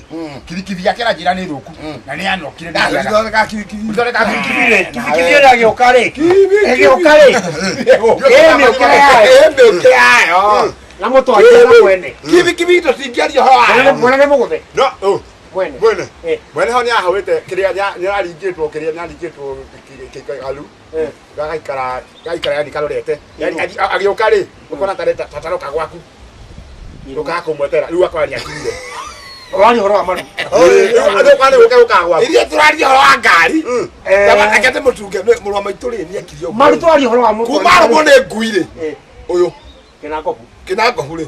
kibikibi yake ranjĩra nĩ thũku na nĩ yanokire Ndagĩthondeka kibikibi thondeka kibikibi rĩ kibikibi ĩrĩa ĩgĩũka rĩ ĩgĩũka rĩ ĩ mĩũkĩre yayo Ĩ mĩũkĩre yayo na mũtwarithia na mwene kibikibi tũtingĩaria ũhoro wayo mwene nĩ mũgũthe no ũ mwene mwene Eh. mwene ho nĩ ahawĩte kĩrĩa nĩ aringĩtwo kĩrĩa nĩ aringĩtwo karu gagaikara gaikara yani karorete yani agĩũka rĩ ũkona tataroka gwaku ũkaga kũmwetera rĩu akora nĩ akinyire ũraria ũhoro wa maru ũka nĩ gũka gũkaga gwaku ithuĩ tũraria ũhoro wa ngari reke ndĩmũtunge mũrũ wa maitũ rĩ nĩekire ũguo. maru tũraria ũhoro wa mũtũ kuma arũmwo nĩ ngui rĩ ũyũ kĩnangobu kĩnangobu rĩ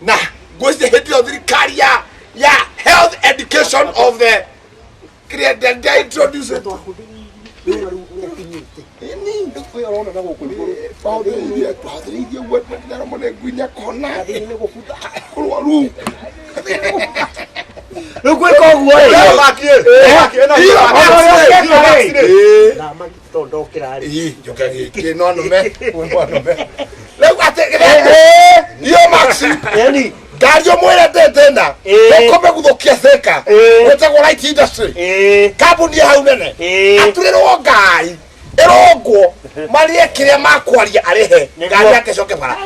na ngwĩciria hĩndĩ ĩyo thirikari ya ya health education of the kĩrĩa ndĩa introduce it. Twahũthĩrĩirie ũguo nĩarũmwo nĩ ngui nĩakona kũrwaru rĩu gwĩka ũguo rĩ ndokĩra rĩ Ĩ, njoke gĩkĩ no nũme no nũme rĩu atĩ iyo maxi yani ngari ũmwĩre ndĩndĩna ũkũmĩguthũkia Thika ĩtagwo Light Industry kambuni ĩ hau nene aturĩrwo ngari ĩrũngwo marĩe kĩrĩa makwaria arĩhe ngari yake ĩcoke bara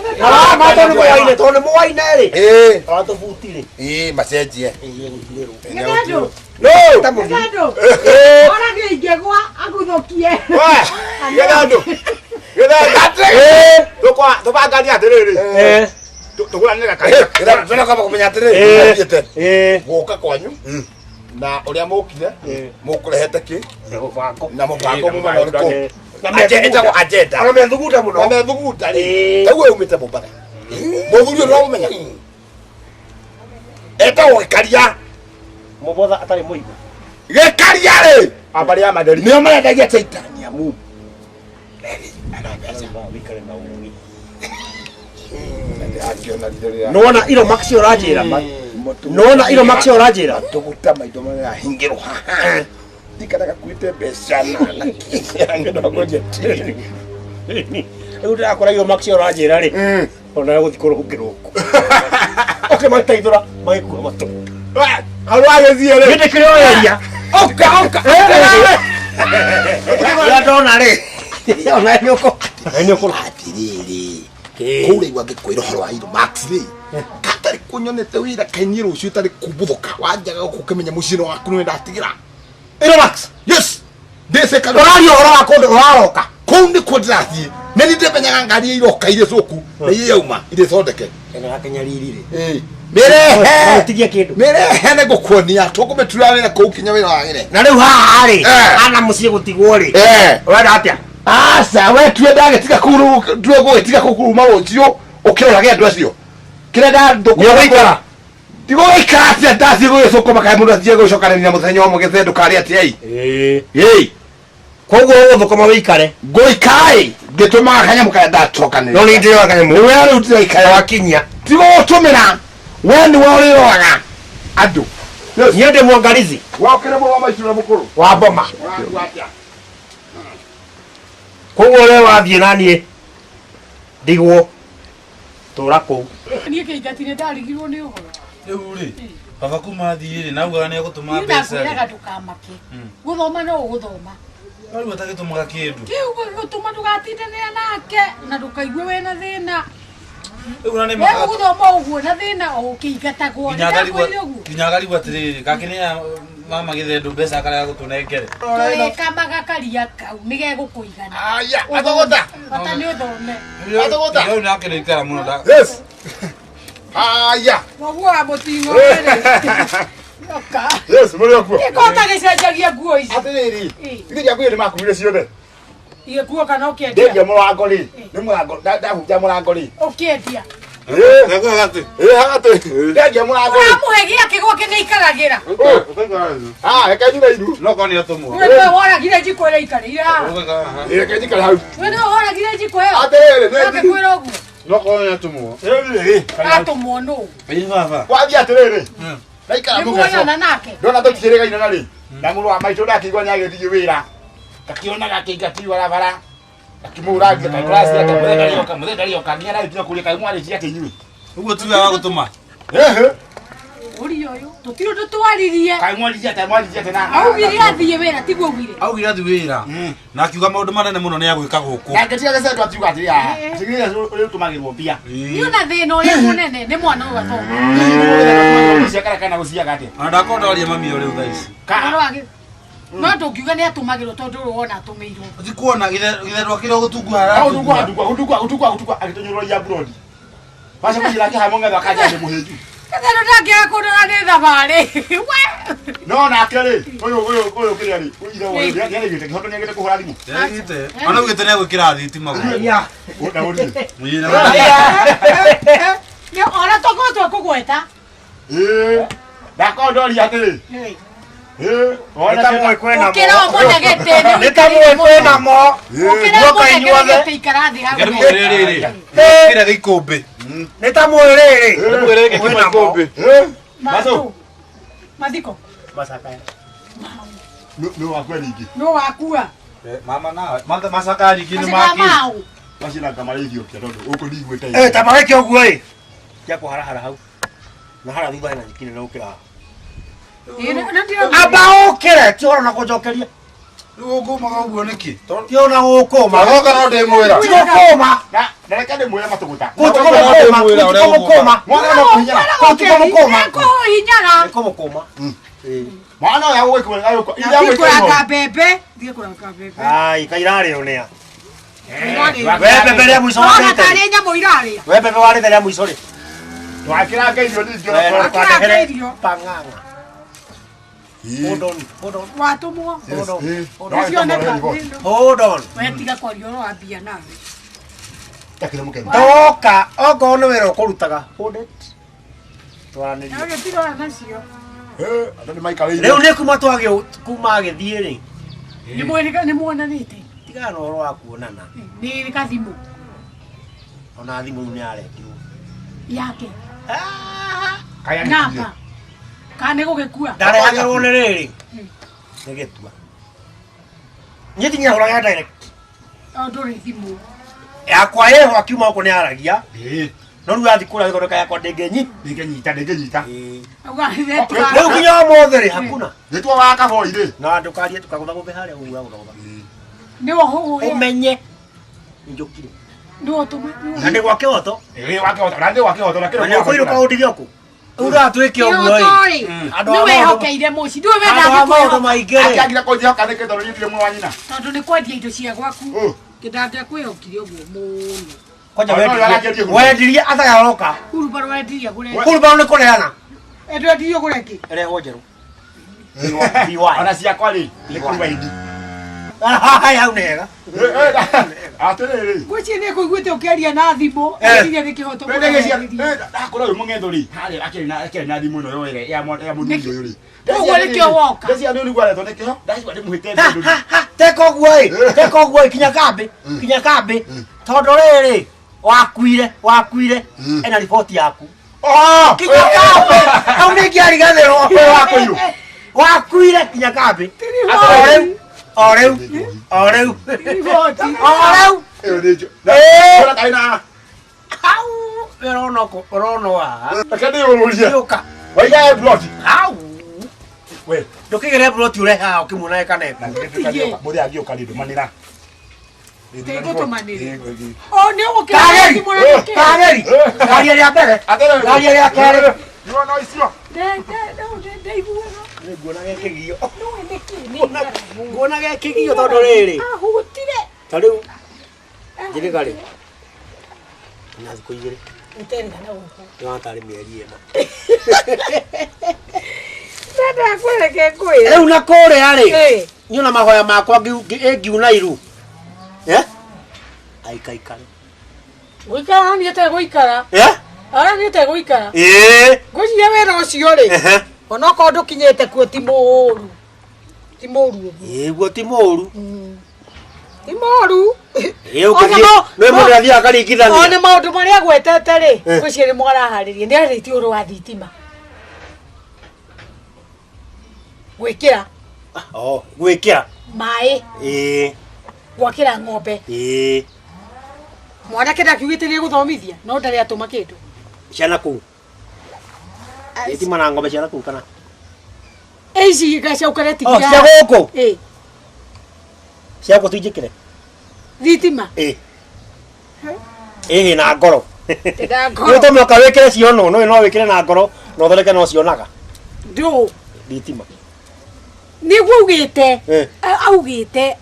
matå nä mwaine tondå nä mwaine rä ĩ aratå rä ĩ macenjie Gĩthandũ. no Gĩthandũ. Ona niĩ ingĩgwa aguthũkie. gĩthandũ tũbanganie atĩrĩrĩ tũgũranĩre gakari twena kwamba kũmenya atĩrĩrĩ thiĩte gũka kwanyu na ũrĩa mũkire mũkũrehete kĩ na mũbango muma na ũrĩkũ ĩtagwo agenda ona methugunda må na no methugunda rĩ taguo umĩte Mombatha mũthuri ũyũ nĩwamũmenya etagwo Gĩkaria må botha atarä må igå Gĩkaria rĩ ambarĩ ya maderi nĩo marendagia titanium nona iro maxi ũranjĩra nona iro maxi ũranjĩra tũguta maitho marĩa hingĩrwo haha ndikanaga kuĩte mbeca na kĩangĩndogonje rĩu ndĩrakora iro maxi ũranjĩra rĩ ona gũthiĩ kũrũngĩrwo oke magĩteithũra magĩkua matũ hau wagĩthiĩ rĩ hĩndĩ kĩrĩa ũreria oka oka ũrĩa ndona rĩ ona nĩ ũkũ atĩrĩrĩ kũu rĩu angĩkwĩra ũhoro wa Iro Max rĩ gatarĩ kũnyonete wĩra kaĩ niĩ rũciũ tarĩ kumbuthũka wanjaga gũkũ ũkĩmenya mũciĩ waku nĩwe ndatigĩra iro max yes ndĩcĩkaga ũraria ũhoro wa kũndũ ũraroka kũu nĩkuo ndĩrathiĩ nĩ niĩ ndĩmenyaga ngari iria iroka irĩ cũku na iria yauma irĩ thondeke ĩno ya Kĩnyariri rĩ mĩrehe tigia kĩndũ mĩrehe nĩ ngũkuonia tũkũmĩtura wĩra kũu kinya wĩra wagĩre na rĩu haha rĩ Eh. ana mũciĩ gũtigwo rĩ Eh. ũrenda atĩa aca we tue ndagĩtiga kũu rĩu tue gũgĩtiga kũu kuma rũciũ ũkĩrorage andũ acio kĩrĩa Nĩ ũgũikara? ndigũgĩikara atĩa ndathiĩ gũgĩcũkũma kaĩ mũndũ athiĩ gũcokanĩria mũthenya ũmwe gĩthe ndũkarĩe atĩa ĩ ĩ koguo ũgũthũkũma wĩikare ngũikara-ĩ ngĩtũmaga kanyamũ karĩa ndacokanĩria no nĩ ndĩroga kanyamũ nĩwe rĩu ndĩraikara wakinyia tigũgũtũmĩra we nĩwe ũrĩroraga andũ niĩ ndĩ mwangarizi wokĩre mũrũ wa maitũ ũrĩa mũkũrũ wa boma ũratua atĩa koguo ũrĩa wathiĩ na niĩ ndigwo tũra kũu Niĩ kĩingati nĩ ndarigirwo nĩ ũhoro. Rĩu rĩ baba kuma thiĩ rĩ naugaga nĩ egũtũma Niĩ mbeca ndakwĩraga rĩ ndũkamake. Gũthoma no ũgũthoma. No rĩu atagĩtũmaga kĩndũ Kĩu gũtũma ndũgatindanĩre nake na ndũkaigue wĩna thĩna. Rĩu na nĩ We ma- ũgũthoma ũguo na thĩna o ũkĩingatagwo. nginya Nĩndakwĩrire ngarigwo ũguo. nginya ngarigwo atĩrĩrĩ gakĩnĩa mama gĩthendũ mbeca akarega gũtũnengere Twĩkamaga karia kau nĩgegũkũigana. aya atogota Bata nĩ ũthome. Atogota. Rĩu nake nĩ ikara mũno nda yes aya Mũguo wa mũting'o rĩ. Oka. yes mũrĩ okuo Gĩko ũtagĩcenjagia nguo ici. atĩrĩrĩ Ĩ. ithe ndiakwĩire nĩ makuire ciothe Igĩkuo kana ũkĩendia? ndendia mũrango rĩ nĩ mũrango ndahunja mũrango rĩ Ũkĩendia. Gati. Hagati. Ndengia mũrango. Ũramũhe gĩake gwake nĩ aikaragĩra. Ah, reke nyure iru. No korwo nĩ atũmwo. We nĩwe woragire njiko ĩrĩa aikarĩire haha. Reke njikare hau. We nĩwe woragire njiko ĩyo. Atĩrĩrĩ, nĩ Akĩkwĩra ũguo. No korwo nĩ atũmwo. Atũmwo nũ? Ĩ baba. Wathiĩ atĩrĩrĩ. Ndaikara Nĩ mũgeco. muonana nake. Ndona tũticĩrĩgaine na rĩ. Na mũrũ wa maitũ ndakĩigua nĩ agĩthiĩ wĩra. Ngakĩona gakĩingatio barabara. Ngakĩmũrangia kakũracia kamũthenya ndarĩoka mũthenya ndarĩoka nginya ndagĩkinya kũrĩa kaĩ mwarĩkia atĩ inyuĩ. Ũguo tiwe wa gũtũma. Ehe. Ũria ũyũ. Tũtirĩ ũndũ twaririe. Kaĩ mwaririe atĩ mwaririe atĩ na. Augire athiĩ wĩra tiguo augire. Augire athiĩ wĩra. Na akiuga maũndũ manene mũno nĩ agwĩka gũkũ. Na ngĩtiga gĩcendo atiuga atĩrĩ haha. Tigĩrĩra ũrĩa ũtũmagĩrwo mbia. Niĩ ona thĩna ũrĩa mũnene nĩ mwana ũyũ athoma. Gũciakara kana gũciaga atĩa? Ona ndakorwo ndaria mami ũrĩ thaa ici. Ũhoro wa no ndũngiuga nĩ atũmagĩrwo tondũ ũrũ wona atũmĩirwo. Tikuona gĩtherwa kĩrĩa gũtunguha Gũtungua gũtungua gũtungua gũtungua gũtungua agĩtũnyũrũria mburodi. Wacemania nake hamwe ng'etho akanja nĩ mũhĩnju. Gĩtherũ ndangĩaga kũndora nĩ thabarĩ. We! No nake rĩ, ũyũ ũyũ ũyũ kĩrĩa rĩ, ithe ũyũ nĩarĩgĩte kĩhoto nĩagĩte kũhũra thimũ. Nĩagĩte. Ona augĩte nĩ agwĩkĩra thitima gũkũ. Na ũrire. Ĩ, na Nĩ ona tũkorwo twekũgweta. Ĩĩ. Ndakorwo ndoria atĩrĩ. Ĩĩ. Nĩ ta mũĩ kwĩna Ũkĩra mo. ũmũne gĩtĩ nĩ Nĩ ta mũĩ kwĩna mo. Ũkĩra Guoka ũmũne inyuothe. gĩtĩ ikara thĩ hau. Ngai mũgĩre rĩrĩ. Kĩrĩa gĩikũmbĩ. Nĩ ta mũĩ rĩrĩ. Mũgĩre gĩkĩ Kwĩna mo. ikũmbĩ. Matũ. Mathiko. Macakaya. Nĩ wakua rĩngĩ. Nũ wakua? Mama nawe. Macakaya ningĩ nĩ Macakaya makĩ. mau. Macio anga marĩ Ethiopia tondũ gũkũ ndiguĩte. Eh, ta maweke ũguo ĩ. Tia kũharahara hau. Na harĩa thutha hena nyeki nene gũkĩra haha. Ĩ, na ndĩrauga. Amba ũkĩre, ti ũhoro na kũnjokeria. Rĩu ũkũmaga ũguo nĩkĩ? Ti ũhoro na gũkũma. Agoka no ndĩmwĩra. Ti gũkũma. Na na reke ndĩmwĩre matũgũta. Kũti kũmũkũma, kũti kũmũkũma. Mwana no kũhinyara. Kũti kũmũkũma. Nĩkũhinyara. Nĩ kũmũkũma. Mwana ũyũ agũgĩkũra agũkũ. Thiĩ kũranga mbembe. Thiĩ kũranga mbembe. Ai, kairarĩ ũnĩa. Irarĩo. We mbembe rĩa mũico Ona warĩte. tarĩ nyamũ irarĩa. We mbembe warĩte rĩa mũico rĩ. Twakĩranga irio ningĩ We ona ndũkandehere irio. pang'ang'a. Hold on, hold on, Watũmwo. hold on. Hold Nĩcioneka. Hold on. We tiga kwaria ũhoro wa mbia nawe. Ndoka, okorwo nĩ wĩra ũkũrutaga. Hold it. Twaranĩrie. Nawe tirora nacio. Andũ nĩ maikarĩire. Rĩu nĩ kuma twagĩ kuma agĩthiĩ rĩ. Nĩ muonanĩte. Tigana na ũhoro wa kuonana. Nĩ gathimũ Ona thimũ rĩu nĩ arendirwo. yake. Kaya nĩ Namba. Kana nĩ gũgĩkua. Ndarehagĩrwo nĩ rĩrĩ. Nĩ gĩtua. Niĩ ti nyahũraga direct. O ndũrĩ thimũ. Yakwa ĩho akiuma gũkũ nĩ aragia. No rĩu athiĩ kũrĩa gĩthondeka yakwa ndĩngĩnyi. Ndĩngĩnyita ndĩngĩnyita. Auga Rĩu nginya ũmũthĩ rĩ hakuna. Gĩtua wa kaboi rĩ. Na ndũkarie ndũkagũthagũthe harĩa ũguo ũragũthagũtha. Nĩwe ũhũũre. Ũmenye nĩnjũkire. Nĩwe ũtũma. Na nĩ gwa kĩhoto. Ĩĩ wa kĩhoto. Na ndĩ wa kĩhoto na kĩro. Na nĩ ũkũinũka ũndige ũkũ. Rĩu ũratwĩke ũguo ĩ. Kĩhoto-rĩ, Andũ a nĩ maũndũ- wehokeire mũciĩ. Ndũĩ Andũ a maũndũ wendangĩkwĩhoka. maingĩ rĩ. Akĩagire kũnjĩhoka nĩkĩ tondũ niĩ ndirĩ mũrũ wa nyina. Tondũ nĩ kwendia indo cia gwaku. Ũ. Kĩndangĩakwĩhokire ũguo mũno. Kwanja Ona ũyũ arakĩendia wendirie. Wendirie atagaroka. Hurubaro wendirie gũre. Hurubaro nĩ kũneana. Ndwendirie gũre kĩ? Ĩrehwo njerũ. Ona ciakwa rĩ nĩ kũruga indi. Hai hau nĩ hega. Atĩrĩrĩ. Ngwĩciria nĩ kũiguĩte ũkĩaria na thimũ. Eciria nĩ kĩhoto Ndagĩcia ndakora ũyũ mũng'etho rĩ harĩa akĩrĩ na akĩrĩ na thimũ ĩno yoere ya ya mũthuri ũyũ rĩ. Ũguo nĩkĩo woka. Ndacia nĩ ũrigua aretwo nĩkĩo ndacigua ndĩmũhĩte Ha, ha, ha, teka ũguo ĩ teka ũguo ĩ kinya kambĩ kinya kambĩ tondũ rĩrĩ wakuire wakuire ena riboti yaku kinya kambĩ hau nĩ ingĩariganĩrwo wakũiywo. wakuire kinya kambĩ o rĩu o rĩu o rĩu Riboti. o rĩu Ĩyo nĩ njo. Ĩĩ. Ũrona karĩ na hau ũrona ũrona haha reke ndĩyũrũrie. ũka Waiga plot. hau We. ndũkĩgĩre ploti ũrehe haha ũkĩmuona kaneka Na ngĩtuĩka mũthĩ angĩũka rĩ ndũmanĩra. Ndĩgũtũmanĩra. O nĩ ũgũkĩra Kageri thimũ na nĩkĩ? kageri karia rĩa mbere karia rĩa kerĩ Nĩwona icio? Ndaiguaga. Nguona gekĩgio Nĩũĩ nĩkĩ? Nĩ nguona gekĩgio tondũ rĩrĩ ahutire. ta rĩu njĩrĩga rĩ na thikũ igĩrĩ Ũterĩga na gũkũ. nĩwona tarĩ mĩeri ĩna Ndenda kũreke ngwĩre. rĩu na kũrĩa rĩ Ĩ. niĩ ona mahoya makwa ngiuna iru Eh? aikaikare Gũikara niĩ te gũikara. Eh? Ara nĩ ũtegũikara. Ĩĩ. Ngwĩciria wĩra ũcio rĩ, Ehe. onokorwo ndũkinyĩte kuo ti mũũru. Ti mũũru ũguo. Ĩĩ guo ti mũũru. Ti mũũru. Ĩĩ ũngĩthiĩ nĩ mũndũ athiaga akaringithania. Ona maũndũ marĩa agwetete rĩ, Eh. ngwĩciria nĩmo araharĩria. Nĩ arĩtie ũhoro wa thitima. Gwĩkĩra Oh, gwĩkĩra. maĩ, Ĩĩ. gwakĩra ng'ombe. Ĩĩ. Mwanake ndakiugĩte nĩ egũthomithia, no ndarĩ atũma kĩndũ. Ciana kũu. Thitima na ng'ombe ciana kũu kana? Ici gacauka Oh, cia gũkũ? Ĩĩ. Cia gũkũ tinjĩkĩre? Thitima. Ĩĩ. Ĩhĩ na ngoro. Na ngoro. Nĩ ũtũmĩoka wĩkĩre cionwo, no no wĩkĩre na ngoro na ũthondeke no cionaga. Ndũ. Thitima. Nĩguo augĩte. Eh. Augĩte.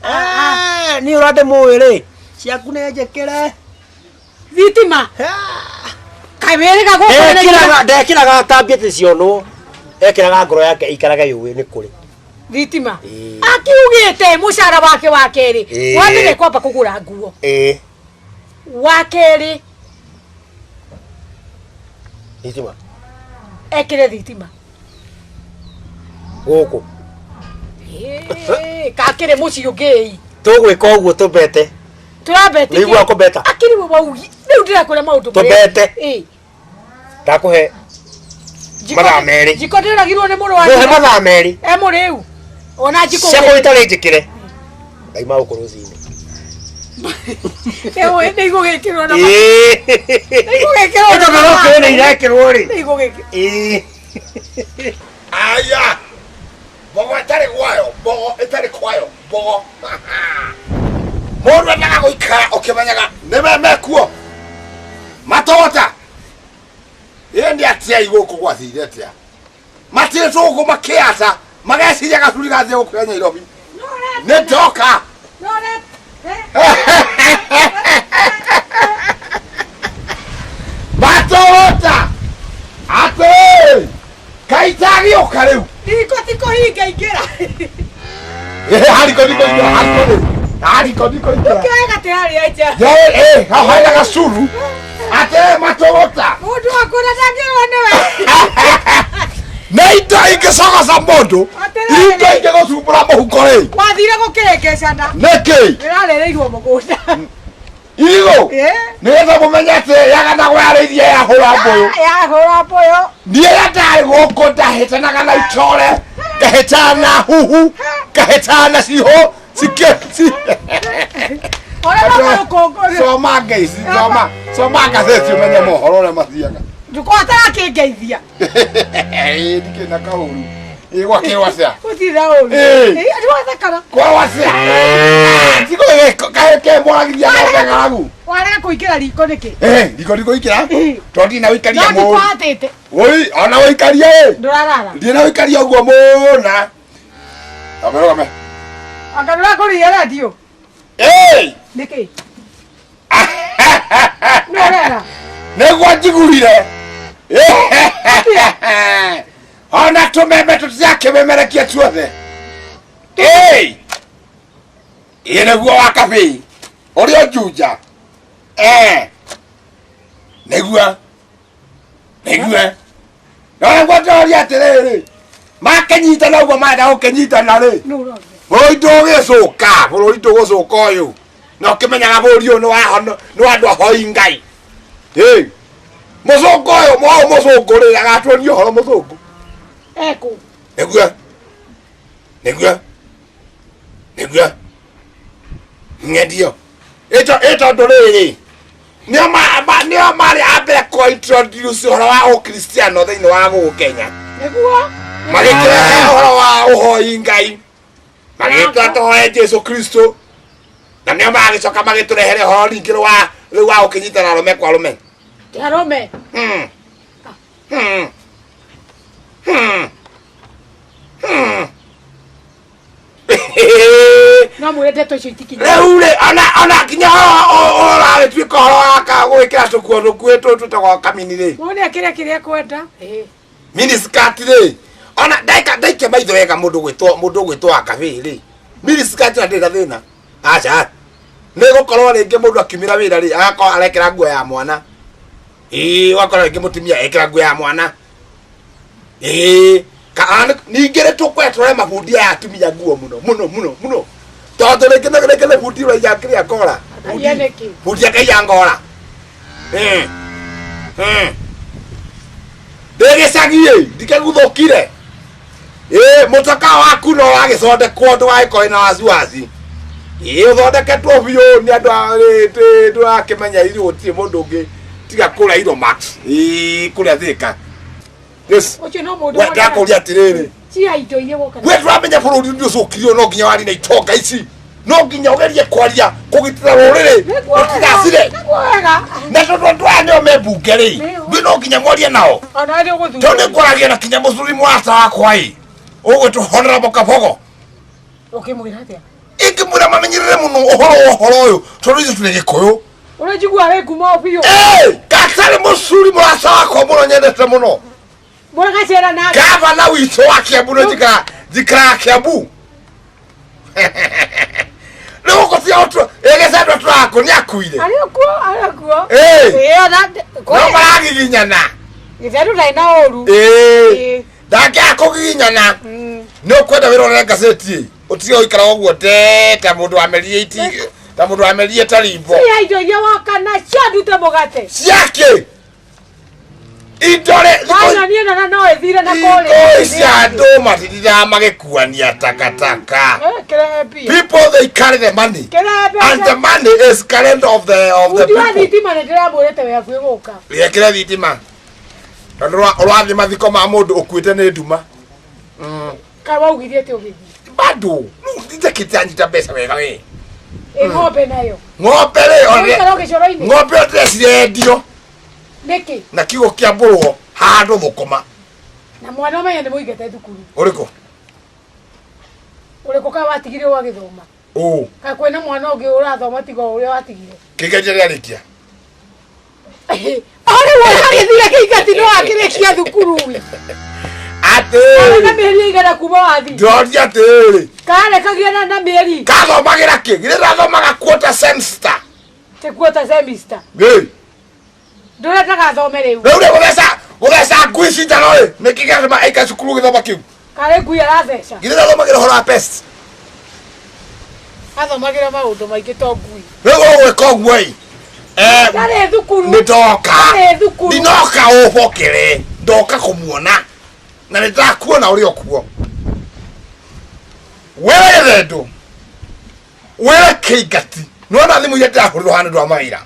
Nĩ ũrĩa ndĩmũĩ rĩ. Ciaku nĩ njĩkĩre. Thitima. Kaĩ wĩrĩga gũkũ na Ndekĩraga ndekĩraga atambie atĩ cionwo. Ekĩraga ngoro yake ĩikarage yũĩ nĩ kũrĩ. Thitima. Akiugĩte mũcara wake wa kerĩ. Ĩĩ. Wa mbere kwamba kũgũra nguo. Ĩĩ. Wa kerĩ Thitima. ekĩre thitima. Gũkũ. Ĩĩ, kakĩrĩ mũciĩ ũngĩ ĩ. Tũgwĩka ũguo tũbete. Tũrabeti. Nĩiguaga kũbeta? Akĩrĩ we waugi. Rĩu ndĩrakwĩra maũndũ marĩa- Tũbete. Ĩĩ. Ndakũhe mathaa merĩ. Njiko ndĩragirwo nĩ mũrũ wa Ngũhe nyina. mathaa merĩ. E mũrĩu. Ona njiko. Cia kũu itarĩ njĩkĩre. Ndaima gũkũ rũcinĩ. Nĩ igũgĩkĩrwo na Ĩĩ. Nĩ igũgĩkĩrwo na Ĩno ndũrokĩrwo nĩ irekĩrwo rĩ. Nĩ igũgĩkĩrwo. Ĩĩ. Aya. Mbogo ĩtarĩ gwayo, mbogo ĩtarĩ kwayo, mbogo. Mũndũ endaga gũikara ũkĩmenyaga nĩ mekuo. Matota. Ĩ nĩ atĩa gũkũ gwathire atĩa? Matirĩtwo gũkũ makĩaca, mageciria gacuri gathiĩ gũkũrĩa Nairobi. Nĩ ndoka. Matota. Atĩ. Kaitagĩũka rĩu. Riko ti kũhinga ingĩra. Ĩ hariko ndiko ingĩra hariko rĩu. Hariko ndiko ingĩra. Ũkĩoe gatĩ harĩa nja. Ye ĩ hau harĩ na gacuru. Atĩ matũgũta. Mũndũ wakũra ndangĩrwo nĩwe. Nĩ indo ingĩcogoca mũndũ. Indo ingĩgũcumbũra mũhuko rĩ. Wathire gũkĩrĩngĩcana. Nĩkĩ? Ndĩrarereirwo mũgũnda. Irigũ. Ĩ. Nĩgetha mũmenye atĩ yaganagwo yarĩithia yahũra mbũyũ. Yahũra mbũyũ. Niĩ rĩrĩa ndarĩ gũkũ ndahĩtanaga na itore, ngahĩtana na huhu, ngahĩtana na cihũ, cikĩ ci. Ona no rũkũngũ. Soma ngeici, soma, soma ngathĩti ũmenye mohoro ũrĩa mathiaga. Ndũkũhota akĩngeithia. Ĩ ndikĩrĩ na kaũru. Ĩ gwakĩrwo atĩa? Gũtirĩ na ũru. Ĩ. Ĩ, nĩwathakara. Kwarwo atĩa? Tiko kaĩ kemwagithia ng'ombe ng'aragu. Warega kũingĩra riko nĩkĩ? Eh, ndiko ndiko ikĩra. Tondũ ndina wĩikaria No mũno. ndikũhatĩte. Oi, ona wĩikaria ĩ. Ndũrarara. Ndina wĩikaria ũguo mũna. Rũgame rũgame. Anga ndũrakũrĩire radio. Ĩ! Nĩkĩ? Nĩũrera. Nĩguo njigurire. Ona tũmeme tũtirakĩmemerekia tuothe. Ĩ! Ĩ nĩguo wa kabĩi. Ũrĩa ũnjunja. Eh. Nĩguo. Nĩguo. No nĩguo ndĩroria atĩrĩrĩ. Makĩnyitana ũguo marenda gũkĩnyitana rĩ. Bũrũri ndũgĩcũka, bũrũri ndũgũcũka ũyũ. Na ũkĩmenyaga bũrũri ũyũ nĩ wa nĩ wa andũ ahoi Ngai. Ĩ. Mũcũngũ ũyũ, mwaũ mũcũngũ rĩ, agatuonia ũhoro mũcũngũ. Ekũ. Nĩguo. Nĩguo. Nĩguo. Ng'endio. Ĩto ĩ tondũ rĩrĩ. Nĩo nĩo marĩ a mbere kũ introduce ũhoro wa ũkristiano thĩinĩ wa gũkũ Kenya. Nĩguo. Magĩkĩrehe ũhoro wa ũhoi Ngai. Magĩtwa tũhoe Jesu Kristo. Na nĩo magĩcoka magĩtũrehere ũhoro ningĩ wa rĩu wa gũkĩnyitana arũme kwa arũme. Ti arũme. Hmm. Hmm. Hmm. Hmm. No mwĩre ndeto icio itikinya. Rĩu rĩ ona ona nginya ũragĩtuĩka ũhoro wa gwĩkĩra tũkuo tũkuĩ tũtũ twĩtagwo kamini rĩ. Mũndũ akĩrĩa kĩrĩa ekwenda. Ĩ. Miniskirt rĩ ona ndaika ndaikia maitho wega mũndũ gwĩtwo mũndũ gwĩtwo wa kabĩĩ rĩ miniskirt na ndĩrĩ na thĩna aca nĩ gũkorwo rĩngĩ mũndũ akiumĩra wĩra rĩ agakorwo arekĩra nguo ya mwana. Ĩĩ, ũgakora rĩngĩ mũtumia ekĩra nguo ya mwana. Ĩĩ, ningĩ nĩ tũkwenda tũrore mabundi aya atumia nguo mũno mũno mũno mũno, tondũ rĩngĩ na rĩngĩ nĩ bundi ũraiya kĩrĩa ngora. Akaiya nĩkĩ? Bundi akaiya ngora. Ndĩ gĩcagi ĩ, ndikĩguthũkire. Ĩĩ, mũtaka waku no wagĩthondekwo ndũgagĩkorwo na wasiwasi. Ĩĩ, ũthondeketwo biũ nĩ andũ ndũrakĩmenya ithuĩ gũtirĩ mũndũ ũngĩ tiga kũrĩa Iromax. Ĩĩ, kũrĩa Thĩka. Yes. Ũcio no mũndũ We ndakũria atĩrĩrĩ, cia indo iria woka. We ndũramenya bũrũri nĩ ũcokirio, no nginya warie na itonga ici, no nginya ũgerie kwaria kũgitĩra rũrĩrĩ rũtigacire. Nĩguo wega. Na tondũ andũ aya nĩo me mbunge rĩ, ndũ no nginya mwarie nao. Ona nĩ ũgũthurwo. Tondũ nĩ ngwaragia na kinya mũcuri mũrata wakwa ĩ, ũgwĩtwo Honorable Kabogo. Ũkĩmwĩra atĩa? Ingĩmwĩra mamenyerere mũno ũhoro wa ũhoro ũyũ, tondũ ithuĩ tũrĩ Gĩkũyũ. Ũrĩa njiguaga wĩ ngumo biũ. Ĩ, gatarĩ mũcuri mũrata wakwa mũno nyendete mũno. Mũragacera nake. Gavana witũ wa Kiambu nĩ njikaraga Kiambu. Rĩu gũkũ ti ũtũ ĩgĩcandwo tũrakũ nĩ akuire. Arĩ okuo, arĩ okuo. Ĩ. Ĩ, ona No maragiginyana. Gĩtherũ ndarĩ na ũru. Ĩ. Ĩ. Ndangĩaga kũgiginyana. Nĩ ũkwenda wĩra ũrĩa ngacĩti ĩ, ũtige gũikara ũguo te ta mũndũ wamerie iti ta mũndũ wamerie ta rimbo. Cia indo iria woka nacio ndute mũgate. Ciakĩ? Indo rĩ Wanyoni ĩno na no ĩthire na kũrĩa. thikũ ici andũ matindaga magĩkuania takataka. Eh, kĩrehe mbia. People, they carry the money. Kĩrehe mbeca. And the money is current of the Bundi wa people. thitima nĩ ndĩramwĩrĩte wĩ hakuhĩ gũka. Rĩekĩre thitima. Tondũ ũrathiĩ mathiko ma mũndũ ũkuĩte nĩ nduma. Kaĩ waugire atĩ ũgĩthiĩ? Bado, rĩu ndinjakĩte anyita mbeca wega we. Ĩ ng'ombe nayo. Ng'ombe rĩ, Ũikara ũgĩcoro-inĩ? Ng'ombe ĩyo ndĩrecirendio Nĩkĩ? na kiugo kĩa mbũrwo handũ thũkũma. Na mwana ũmenye nĩ mũingate thukuru. Ũrĩkũ? Ũrĩkũ kaĩ watigire ũgagĩthoma? Ũ. Kaĩ kwĩna mwana ũngĩ ũrathoma tiga ũrĩa watigire? Kĩgerio rĩarĩkia. Arĩ we agĩthire kĩingati no akĩrĩkia thukuru. Atĩrĩ. Na mĩeri ĩigana kuma wathiĩ? Ndĩroria atĩrĩrĩ. Karekagia na mĩeri. Kathomagĩra kĩ? Githĩ ndathomaga quarter semester. Ti quarter semester. Ĩ. Ndũrenda gathome rĩu. Rĩu rĩ gũtheca ngui cindano rĩ, nĩkĩ kĩratũma aikare cukuru gĩthoma kĩu? Karĩ ngui aratheca. Githĩ ndathomagĩra ũhoro wa pest? Athomagĩra maũndũ maingĩ to ngui. Rĩu ũgwĩka ũguo ĩ. Ndarĩ thukuru. Nĩ ndoka. Ndarĩ thukuru. Ndinoka ũbokere, ndoka kũmuona. Na nĩ ndakuona ũrĩ o kuo. Wĩre gĩthendũ, wĩre kĩingati. Nĩwona thimũ iria ndĩrahũrĩrwo haha nĩ ũndũ wa mawĩra.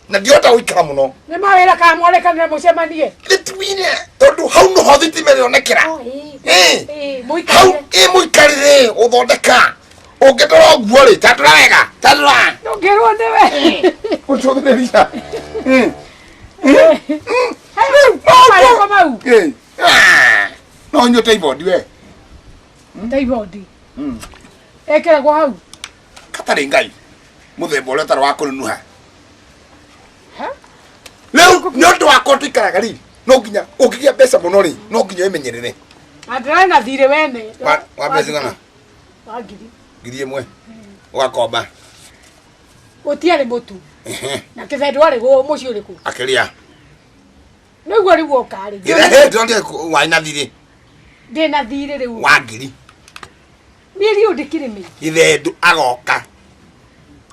Na ndihota gũikara mũno. Nĩ mawĩra kana mwarekanĩre mũcemanie? Gĩtumi-inĩ, tondũ hau nĩho thitima ĩrĩonekera. Ĩ, Hau mũikarĩre. ĩ mũikarĩre ũthondeka. Ũngĩndora ũguo rĩ, ta ndora wega, ta ndora. Ndũngĩrwo nĩwe. Gũcũthĩrĩria. Marĩkũ mau? No ũnyue typhoid we. Typhoid. Ĩkĩragwo hau. Katarĩ Ngai. Mũthemba ũrĩa ũtarĩ wa kũnunuha. Rĩu nĩ ũndũ wakwa tũikaraga rĩ, no nginya ũngĩgĩa mbeca mũno rĩ, no nginya wĩmenyerere. Na ndĩrarĩ na thirĩ wene. Wa mbeca cigana? Wa ngiri. 1000. Ũgakomba. Gũtiarĩ mũtu. Na kĩthendũ arĩ mũciĩ ũrĩkũ? Akĩrĩa. Nĩguo rĩu woka rĩ. Githĩ ndĩronire warĩ na thirĩ Ndĩ na thirĩ rĩu. wa ngiri. Niĩ rĩu ndĩkĩrĩ mĩ. Gĩthendũ agoka.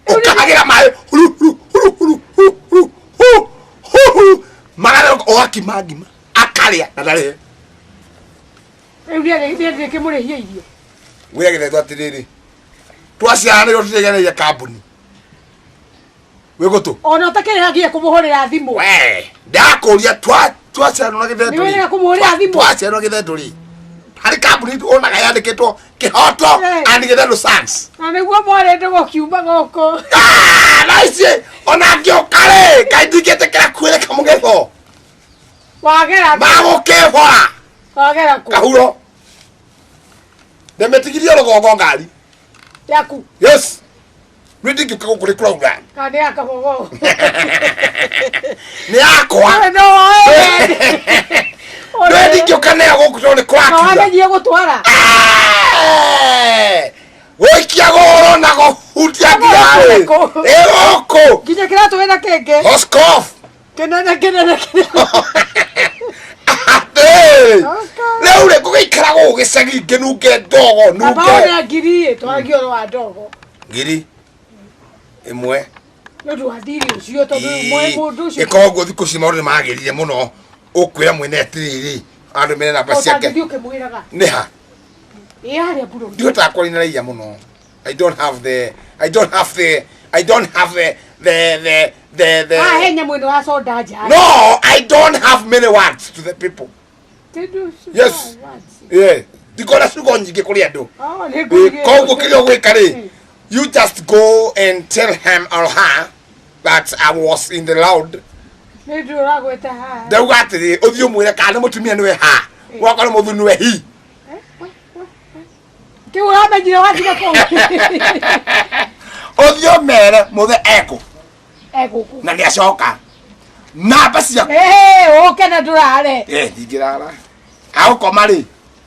Ũkahagĩra maĩ huru huru huru huru huru huru huru huru huru magatherũka ũgakima ngima akarĩa na ndarĩhe. Rĩu niĩ ndĩkĩmũrĩhia irio. Wĩra gĩthendũ atĩrĩrĩ, twaciaranĩrwo tũtigereire kambuni. Wĩ gũtũ? Ona ũtakĩrĩhagia kũmũhũrĩra thimũ. We, ndakũria twaciaranĩrwo na gĩthendũ Nĩ rĩ. wĩrĩga kũmũhũrĩra thimũ? Twaciaranĩrwo na gĩthendũ rĩ. Harĩ kambuni onaga yandĩkĩtwo Kĩhoto and Gĩthendũ Sons. Na nĩguo mwarĩ ndũgũkiuma gũkũ. Na ici ona ngĩũka rĩ, kaĩ ndingĩtĩkĩra kwĩrĩka mũgetho. Wagera kũ? Magũkĩbora. Wagera kũ? Kahuro. Ndĩmĩtigirie rũgongo ngari. Yaku. Yes. Niĩ ndingĩũka gũkũ nĩ kũraura. Kana nĩ ya Kabogo? Nĩ yakwa. We no woe. Niĩ ndingĩũka nayo gũkũ tondũ nĩ Na kũrakiura. wamenyire gũtwara? Gũikia gũrũ na kũhutia nginya rĩ. Gũkũ. Ĩ gũkũ. Nginya kĩratũ wĩna kĩngĩ. Hoskof. Kĩnene kĩnene kĩnene. Atĩrĩrĩ, rĩu rĩ ngũgĩikara gũkũ gĩcagi ngĩnunge ndogo Baba nunge ona ngiri ĩ twaragia ũhoro wa ndogo. 1000. Nĩ ũndũ wa thirĩ ũcio tondũ mwe mũndũ ũcio. Ĩkorwo thikũ ici maũndũ nĩ magĩrire mũno, ũkwĩra mwene atĩrĩrĩ, andũ mene namba ciake. Ũtangĩthiĩ ũkĩmwĩraga. Nĩ ha? Ĩ harĩa bũrũri. Ndihotaga kwaria na raia mũno. I don't have the I don't have the I don't have the Haha he nyamũ ĩno ya soda nja. No, I don't have many words to the people. Tindũ Yes. Yeah. Ndikona ciugo nyingĩ kũrĩ andũ. Oh, nĩ ngũigĩrwo. Koguo kĩrĩa ũgwĩka rĩ, you just go and tell him or her that I was in the loud. Nĩ ndũ ũragweta haha. Ndauga atĩrĩ, ũthiĩ ũmwĩre kana nĩ mũtumia nĩwe ha, wakorwo nĩ mũthuri nĩwe hi. Kĩu ũramenyire wathiĩ kũu. Ũthiĩ ũmere mũthe ekũ Egũkũ. na nĩ acoka. Namba ciaku. Ĩĩ, ũke na ndũrare. Eh, ndingĩrara. Agũkoma rĩ,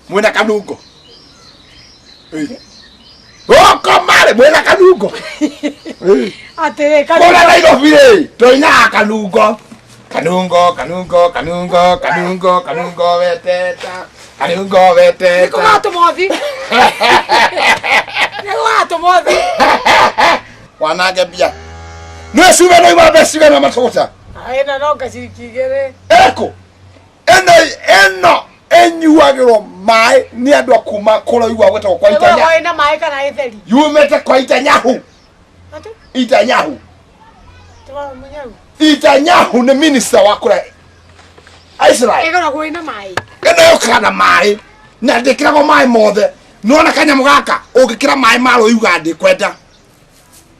mwĩna kanungo. Gũkoma rĩ, mwĩna kanungo. Atĩrĩ, Kũrĩa Nairobi rĩ, tũinaga kanungo. Kanungo, kanungo, kanungo, kanungo, kanungo weteta. Kanungo weteta. Nĩkũgatũma ũthi. Nĩkũgatũma ũthi. Wanange mbia. Nĩ cuba no iwa mbeca cigana matũgũta. Ĩno no ngaciringi igĩrĩ. Ĩrĩkũ? Ĩno ĩno ĩnyuagĩrwo maĩ nĩ andũ a kuma kũraihu wa gwĩtagwo kwa Itanya. Ĩkoragwo ĩna maĩ kana ĩtheri. Yumĩte kwa Itanyahu. Atĩ? Itanyahu. Tũrona mũnyau. Itanyahu nĩ minister wa kũrĩa Israel. Ĩkoragwo ĩna maĩ. Ĩno yũkaga na maĩ na ndĩkĩragwo maĩ mothe. Nĩwona kanyamũ gaka ũngĩkĩra maĩ ma rũĩ yugaga ndĩkwenda.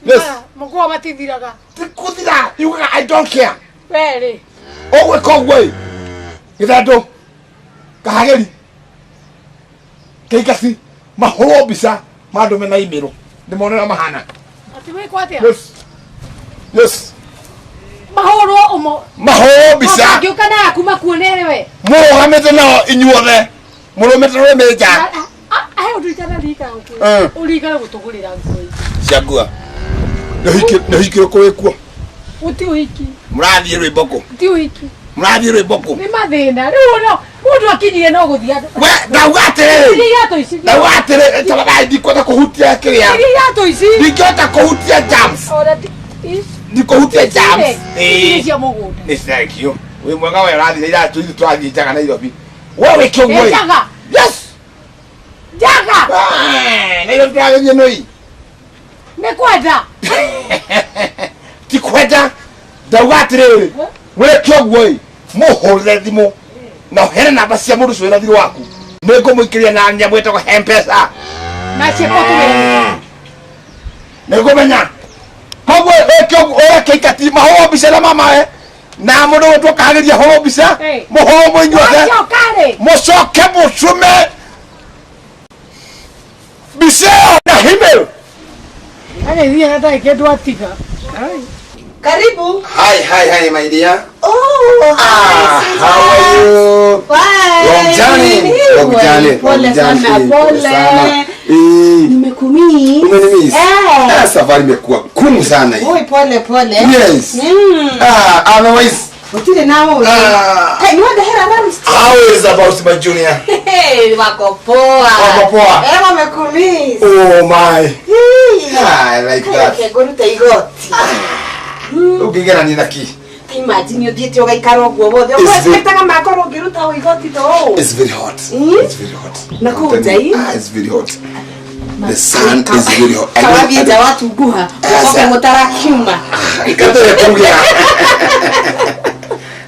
Yes. Mũkũa matithiraga. Ti kũthira yugaga I don't care. We rĩ. Ũgwĩka ũguo ĩ gĩthandũ kahagĩri kĩingati mahũrwo mbica mandũme na imĩrũ ndĩmone ũrĩa mahana. Atĩ wĩkwo atĩa? Yes. Yes. Mahũrwo ũmo. Mahũrwo mbica Ũngĩũka na yaku makuonere we. mũrũgamĩte nao inyuothe mũrũmĩte rũrĩmĩ nja. He ũndũ itanarikana gũkwĩra. Mm. Ũririkane gũtũgũrĩra nguo ingĩ. Cia ngua. Nĩ ũhiki ũrĩkũ wĩkuo? Gũtirĩ ũhiki. Mũrathiĩ rwĩmbo kũ? Gũtirĩ ũhiki. Mũrathiĩ rwĩmbo kũ? Nĩ mathĩna. Rĩu no mũndũ akinyire no gũthiĩ andũ. We ndauga atĩrĩrĩ. Iria iratũ ici. Ndauga atĩrĩrĩ tafadhali ndikwenda kũhutia kĩrĩa. Iria iratũ ici. Ndingĩhota kũhutia jams. Ona ti ici. Ndikũhutia jams. Ici nĩ cia mũgũnda. Nĩ thank you. Wĩ mwega we ũrathiĩ na iratũ ithuĩ tũrathiĩ njaga Nairobi. We wĩke ũguo ĩ. Njaga. Yes. Njaga. Ah, Nairobi tũrathiĩ nũi. Nĩ kwenda. Ti kwenda. Ndauga atĩrĩrĩ wĩke ũguo ĩ mũhũrĩre thimũ na ũheane namba cia mũndũ ũcio wĩna thirĩ waku nĩ ngũmũikĩria na nyamũ ĩtagwo M-Pesa. Na ciĩko tũwĩra. Nĩ ngũmenya. Koguo wĩke ũguo ũreke ikati mahũrwo mbica na mamae na mũndũ gwĩtwo kahagĩria hũrwo mbica mũhũrwo mũinyuothe Wacoka rĩ. mũcoke mũcume mbica ĩyo na email. Agĩthiĩ hatarĩ kĩndũ atiga. Karibu. Hi, hi, hi, my dear. Oh, Ah, hi, how are you? Bye. Long journey. Long journey. Pole Long journey. sana, Pole sana. pole. Eh, Nimekumiss. umenimiss. Eh. Ah, safari imekuwa ngumu sana hii. Oi, pole pole. Yes. Mm. Ah, otherwise, Utire na wewe. Ah. Hey, ni wanda hera nani? how is about my junior? Hey, wako poa. Wako poa. Eh, wamekumiss. Oh my. Hey. Ah, I like that. Reke ngũrute igoti. Ũngĩgerania na kĩ? Imagine ũthiĩte ũgaikara ũguo wothe. It's very- Ũgwetetaga makorwo ũngĩruta o igoti to ũũ. It's very hot. Mm. It's very hot. Na kũu nja ĩ? Ah, it's very hot. The sun is very hot. I don't- Kawathiĩ I nja don't- watunguha. Asa. Ũgoka gũtarakiuma. Gathere kũrugĩra.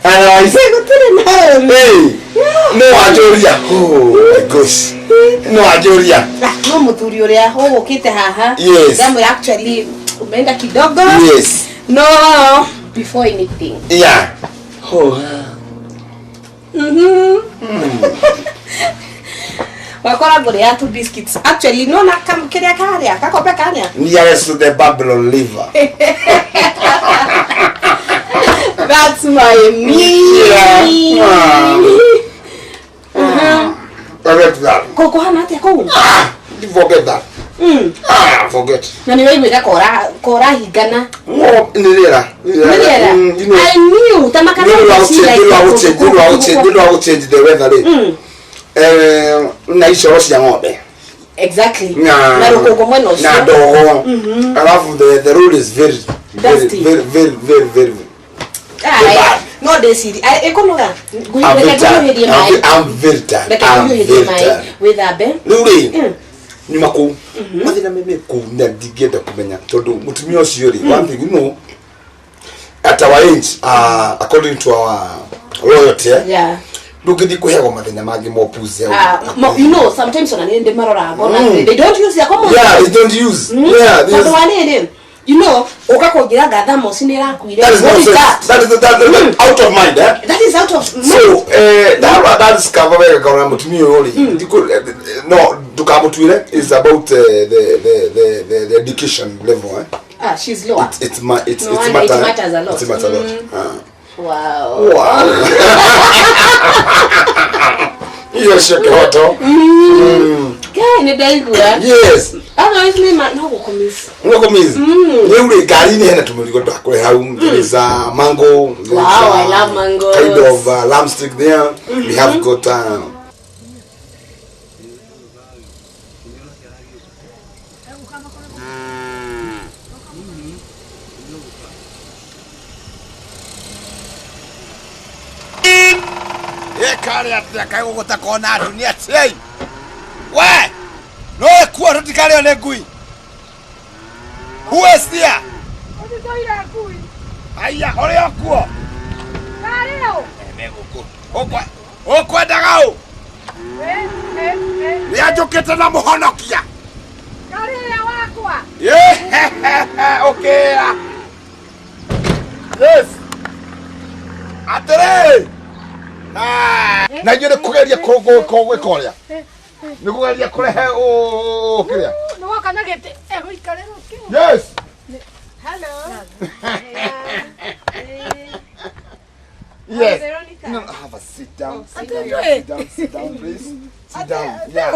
Otherwise, Gũtirĩ na ũru. hey, no wanjũria. Oh my gosh. No wanjũria. Ah, no muthuri uria ugukite haha. Yes. Ndamwĩra actually umeenda kidogo. Yes. No, before anything. Yeah. Oh. Mhm. Wakora ngũrĩra tu biscuits. Actually no na kam kĩrĩa karĩa, gakombe karĩa. Nearest to the Babylon River. That's my me. Yeah. I like that. Kũkũhana atĩa kũu? Ah, you forget that. Ah, forget. Na nĩ waiguĩka kora hingana. No, nĩ rĩera. Nĩ rĩera. You know. I knew ta Nĩ ũndũ wa gũchange, nĩ ũndũ wa gũchange, nĩ ũndũ wa gũchange, nĩ ũndũ wa gũchange the weather rĩ. Na icoro cia ng'ombe. Exactly. Na Na rũkũngũ mwena ũcio. Na ndogo. Alafu the road is very very Dusty. very very very very Ai, no ndĩcirie ĩkũnoga. I'm very Reke tired. ngũhiũhĩrie maĩ. I'm very tired. Reke I'm ngũhiũhĩrie very maĩ tired. wĩthambe. Rĩu rĩ nyuma kũu mathĩna me kũu na ndingĩenda kũmenya tondũ mũtumia ũcio rĩ, one thing you know, at our age, according to our loyalty, eh, Yeah. ndũngĩthiĩ kũheagwo mathĩna mangĩ mopuzi hau. You know, sometimes ona nĩ ndĩmaroraga ngona they don't use their common Yeah, sense. they don't use. Yeah, they Tondũ use. wa rĩrĩ, you know, ũka kũnjĩra nga thermos nĩ ĩrakuire. That is What is nonsense. that? That is that out of mind, eh? That is out of mind. So, that discover wega ngona mũtumia ũyũ rĩ, no ndũkamũtuĩre, is about the education level, eh? Ah, she's lower. It's ma it's No it's wonder it matter matters a lot. It matters a lot. Ah. Wow. Wow. Hiyo sio kihoto. Ngai nĩ ndaigua. Yes. Otherwise nĩ ma no gũkũmiss. Ngũkũmiss. Rĩu rĩ ngari-inĩ hena tũmũrigo ndakũre hau. There is a mango. There is Wow, a I love mangoes. Kind of lamb stick there. We have got Ĩkarĩ atĩa kaĩ gũgũtakona andũ nĩ atĩa we no kuo tũtikarĩo nĩ ngui. Who is there? Ũtitũire ngui. Aya, ũrĩ o kuo? Karĩ ũ? Ene gũkũ. Ũkwendaga ũ? Nĩanjũkĩte na mũhonokia. Karĩ ũrĩa wakwa. Ũkĩra. Yes. Atĩrĩrĩ. Na inyuĩ nĩ kũgeria gwĩka ũrĩa nĩ kũgeria kũrehe kĩrĩa. Nĩ woka na gĩtĩ egũikarĩra kĩ? Yes. Hello. Yes. Veronica. No, have a sit down. Sit down. down, sit down, sit down, please. Sit down. Yeah.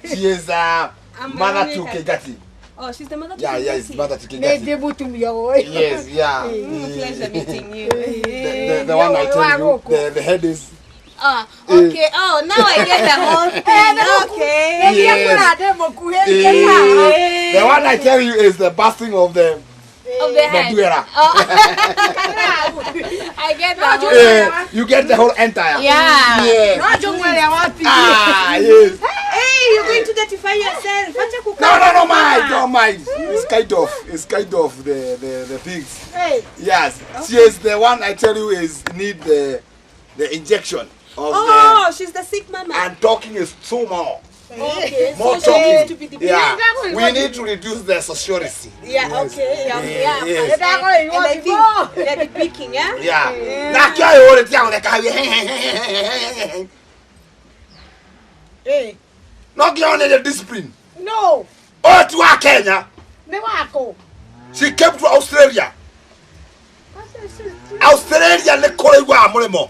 She is mother to Veronica. Kegati. Oh, she's the mother to Yeah, yeah, it's Kegati. mother to Nĩ Kegati. ndĩ mũtumia ũyũ. Yes, yeah. Pleasure meeting you. The one I tell you, the head is. Ah, okay. Oh, now I get the whole thing. Okay. Nĩ Yes. ndĩ mũkuhĩ haha. The one I tell you is the busting of the Of the head. Maduera. Oh. I get the whole. You get the whole entire. Yeah. Yes. No njũng'wa ĩrĩa watigie. Ah, yes. Hey, you're going to identify yourself. Acha kukaa. No, no, no, mind, don't mind. It's kind of, it's kind of the things. Hey. Yes, she is the one I tell you is need the injection of Oh, she's the sick mama. the and talking is too more. Okay, More so she needs to talking. be the Yeah, we need to reduce the sociality. Yeah, okay, yeah, yeah. Yes. And I think they're the picking, yeah? Yeah. Nake ũyũ rĩ tiga gũtheka hau. Eh. No nginya onerie discipline. No. Ũyũ ti wa Kenya. Nĩ wakũ. She came to Australia. Australia nĩ kũrĩiguaga mũrĩmo.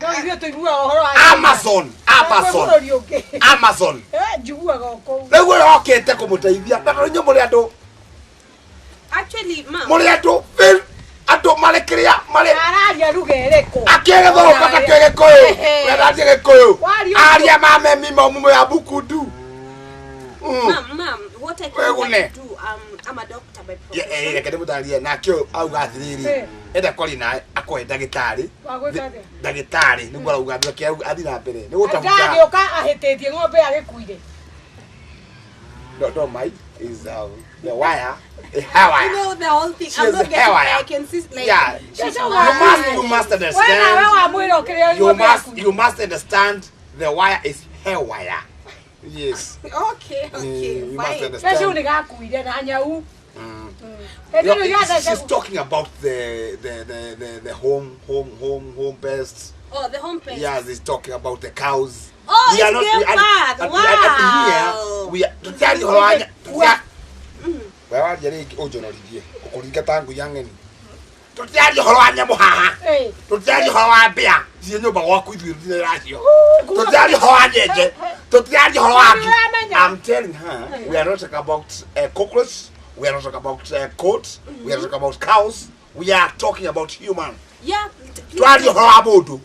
No ithuĩ tũiguaga ũhoro wa Amazon, Amazon, Bũrũri ũngĩ. Amazon. Eh, njiguaga o kũu. Rĩu ũyũ okĩte kũmũteithia na tondũ inyuĩ mũrĩ andũ Actually, ma'am. mũrĩ andũ andũ marĩ kĩrĩa marĩ Araria ruga ĩrĩkũ? akĩgĩthũka ta kĩ gĩkũyũ wendatie gĩkũyũ Waria aria mamemi maumumo ya bukundu. Ma'am, what I can Wegune. do, I'm a doctor by profession. Reke ndĩmũtarĩrie nake ũyũ auga atĩrĩrĩ enda kori nawe akohe ndagĩtarĩ Wa gwĩka atĩa? ndagĩtarĩ nĩguo arauga reke athiĩ na mbere nĩ gũtabuta Ndagĩũka ahĩtĩtie ng'ombe agĩkuire. No, don't mind. Is the wire, the hair wire. You know the whole thing. She I'm is not getting. hair. I can see like. Yeah. She's You must We understand. nawe wamwĩra ũkĩrĩa You ng'ombe must, yaku. you must understand the wire is hair wire. Yes. Okay, okay, You must fine. understand. Gacu nĩ gakuire na nyau. Mm. Hĩndĩ You ĩno know, yathece she's talking about the home pests. Oh, the home pest. Yes, he's talking about the cows. Oh, We are it's not- we are- grandpa. and we are- Wow. Here, we are. Tutiari ũhoro wa nya- We waria rĩngĩ ũnjonorithie ũkũringa ta ngui ya ng'eni. Tũtiaria ũhoro wa nyamũ haha. Tũtiaria ũhoro wa mbĩa ciĩ nyũmba gwaku ithuĩ tũtirĩ nacio. Tũtiaria ũhoro wa nyenje. Tũtiraria ũhoro wa ngi. Nĩũramenya. I'm telling her we are not talking about cockroach, we are not talking about goats, we are not talking about cows, we are talking about human. Yeah, please. Twaria ũhoro wa mũndũ.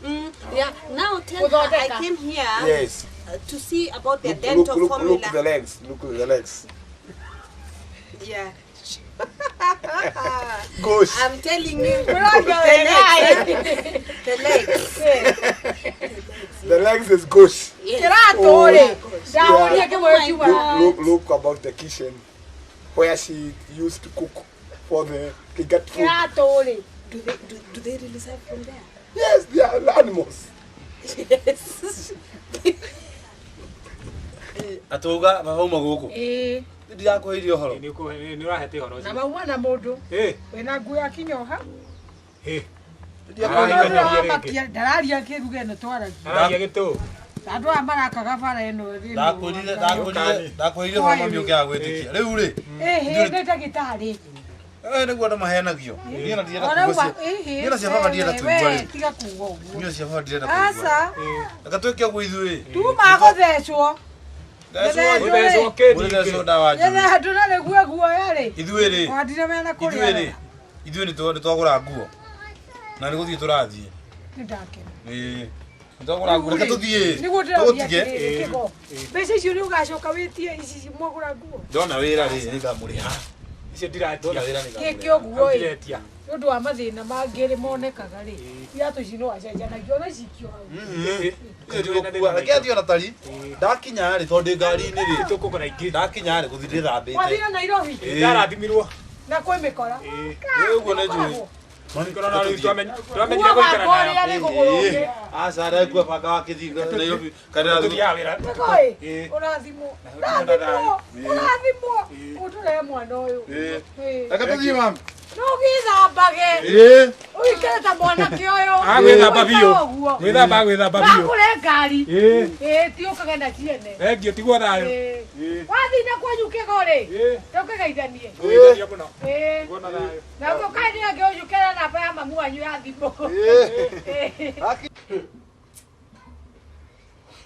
Yeah, now tell her I came here Yes. to see about the Look, dental look, look, formula. look the legs. Look at the legs. Yeah. Gosh. I'm telling you. Ũraria The wega, legs. Eh? The legs. The legs is gosh. Yes. Kĩratũ rĩ, ndahũria kĩmwe kiuga. Look, look, look about the kitchen where she used to cook for the to get food. Kĩratũ rĩ. Do they really serve from there? Yes, they are animals. Yes. Atauga baba uma gũkũ. Ĩĩ. Ndirakwĩire ũhoro. Nĩ ũrahete ũhoro Na ũcio. mauma na mũndũ Ĩ, wĩna nguo ya kinyoha. ĩ. Ndararia ndararia kĩruga ĩno twaragia. Aragia gĩtũ. Andũ aya marakaga bara ĩno ĩno. Ndakwĩrire ndakwĩrire ndakwĩrire ũhoro mami ũngĩaga gwĩtĩkia. Rĩu rĩ, Ĩhĩ, nĩ ndagĩtarĩ. eh nĩguo andũ mahenagio. Niĩ na ndirenda Ũrauma, kũigua cia. ĩhĩ, Niĩ na cia baba ndirenda we, kũigua we, rĩu. tiga kuuga ũguo. Niĩ cia baba ndirenda kũigua. Aca, Reke twĩke ũguo ithuĩ. tuma gũthecwo. Gũthecwo kĩ Gũthecwo ningĩ? ndawa njũru. Getha andũ na nĩguo guoya rĩ. Ithuĩ rĩ, Wandire mena ithuĩ kũrĩa. rĩ, ithuĩ nĩ twagũra nguo. Na nĩ gũthiĩ tũrathiĩ. Nĩ ndakena. Ĩĩ. Nĩ twagũra nguo. Reke tũthiĩ. Nĩguo ndĩroria Tũgũtige. atĩrĩrĩ, Kĩgo. Mbeca icio nĩ ũgacoka wĩtie ici mwagũra nguo. Ndona wĩra rĩ, nĩ ngamũrĩha. Icio ndiratia. Ndona wĩra nĩ Gĩkĩ ngamũrĩha. ũguo ĩ. Ndiretia. Nĩ ũndũ wa mathĩna mangĩ rĩ monekaga rĩ. Iratũ ici no acenjanagia ona cikio hau. Reke athiĩ ona tari. Ndakinya rĩ, tondũ ndĩ ngari-inĩ rĩ. Tũkũgũra ingĩ. Ndakinya rĩ, gũthiĩ ndĩthambĩte. Wathire Nairobi Ĩĩ. Ndarathimirwo. na kwĩ mĩkora. Ĩ. Ĩ, ũguo nĩ njũĩ. Mami, Korwo na rĩu tũthiĩ. twamenyire Ugaga gũikara kũrĩa nayo. nĩ kũgũrũ ũngĩ. Aca ndakua banga wa kĩthinga Nairobi. Kana Tũthiaga wĩra. Kĩgo ĩ, Ĩ. ũrathimwo. Na Ũrathimwo. Ũrathimwo. Ũtũrehe mwana ũyũ. Ĩ. Ĩ. Reke tũthiĩ mami. No ũgĩthambage. Ĩ. Ũikare ta mwanake ũyũ. Ah, gwĩthamba biũ. Ũikare ũguo. Gwĩthamba gwĩthamba biũ. Bakũre ngari. Ĩ. Ĩ, ti ũkage na ciene. Thengio tigwo thayũ. Ĩ. Ĩ. Wathiĩ na kwanyu Kĩgo rĩ, Ĩ. ndũkĩgeithanie. Gũgeithania mũno. Ĩ. Tigwo na thayũ. Na ũkae nĩ angĩ ũnjũkĩre namba ya mamu wanyu ya thimũ. Ĩ.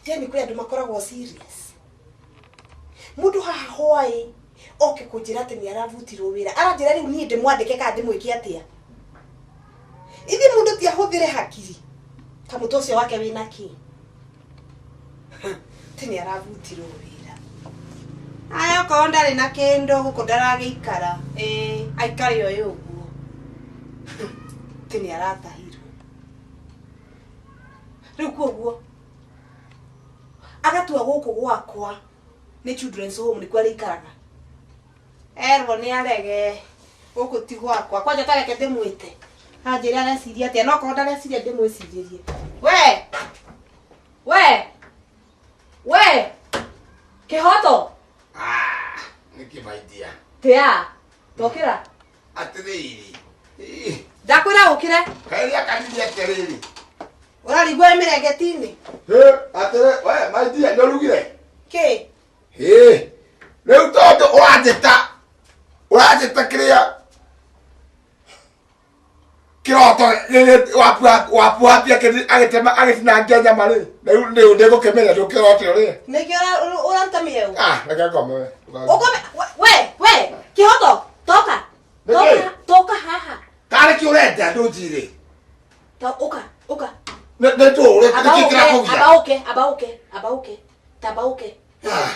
Yani kwĩ andũ makoragwo serious. Mũndũ haha hwaĩ oke kũnjĩra atĩ nĩ arabutirwo wĩra. Aranjĩra rĩu niĩ ndĩmwandĩke kana ndĩmwĩke atĩa. Ithuĩ mũndũ ti ahũthĩre hakiri. Kamũtwe ũcio wake wĩna kĩ? Ti nĩ arabutirwo wĩra. Aya okorwo ndarĩ na kĩndũ gũkũ ndaragĩikara. Ĩĩ, aikare oĩ ũguo. Ti nĩ aratahirwo. Rĩu koguo agatua gũkũ gwakwa nĩ children's home nĩkuo arĩikaraga. Erwo nĩ arege gũkũ ti gwakwa kwanja tareke ndĩmwĩte anjĩre areciria atĩa no korwo ndareciria ndĩmwĩcirĩrie we we we kĩhoto Ah, nĩkĩ maidia? tĩa tokĩra Atĩrĩrĩ. Ĩ, ndakwĩra ũkĩre Kaĩ rĩa kanini atĩrĩrĩ. ũrarigua mĩrengeti-inĩ Hĩ, atĩrĩ, we maidia nĩ ũrugire? kĩ Hĩ, rĩu tondũ ũranjĩta ũranjĩta kĩrĩa kĩroto wapuapia agĩtema agĩtinangia nyama rĩ rĩu rĩu nĩngũkĩmenya ndũkĩrote ũrĩe. nĩkĩo ũraruta mĩeũ Ah, reke ngome we. ũkome we we kĩhoto toka Nĩkĩ? toka toka haha Karĩ kĩ ũrenda ndũnjire? ta ũka ũka Nĩ ndũũre aba nĩkĩ ũke kĩrakũgia? aba ũke aba ũke aba ũke taba ũke Ah.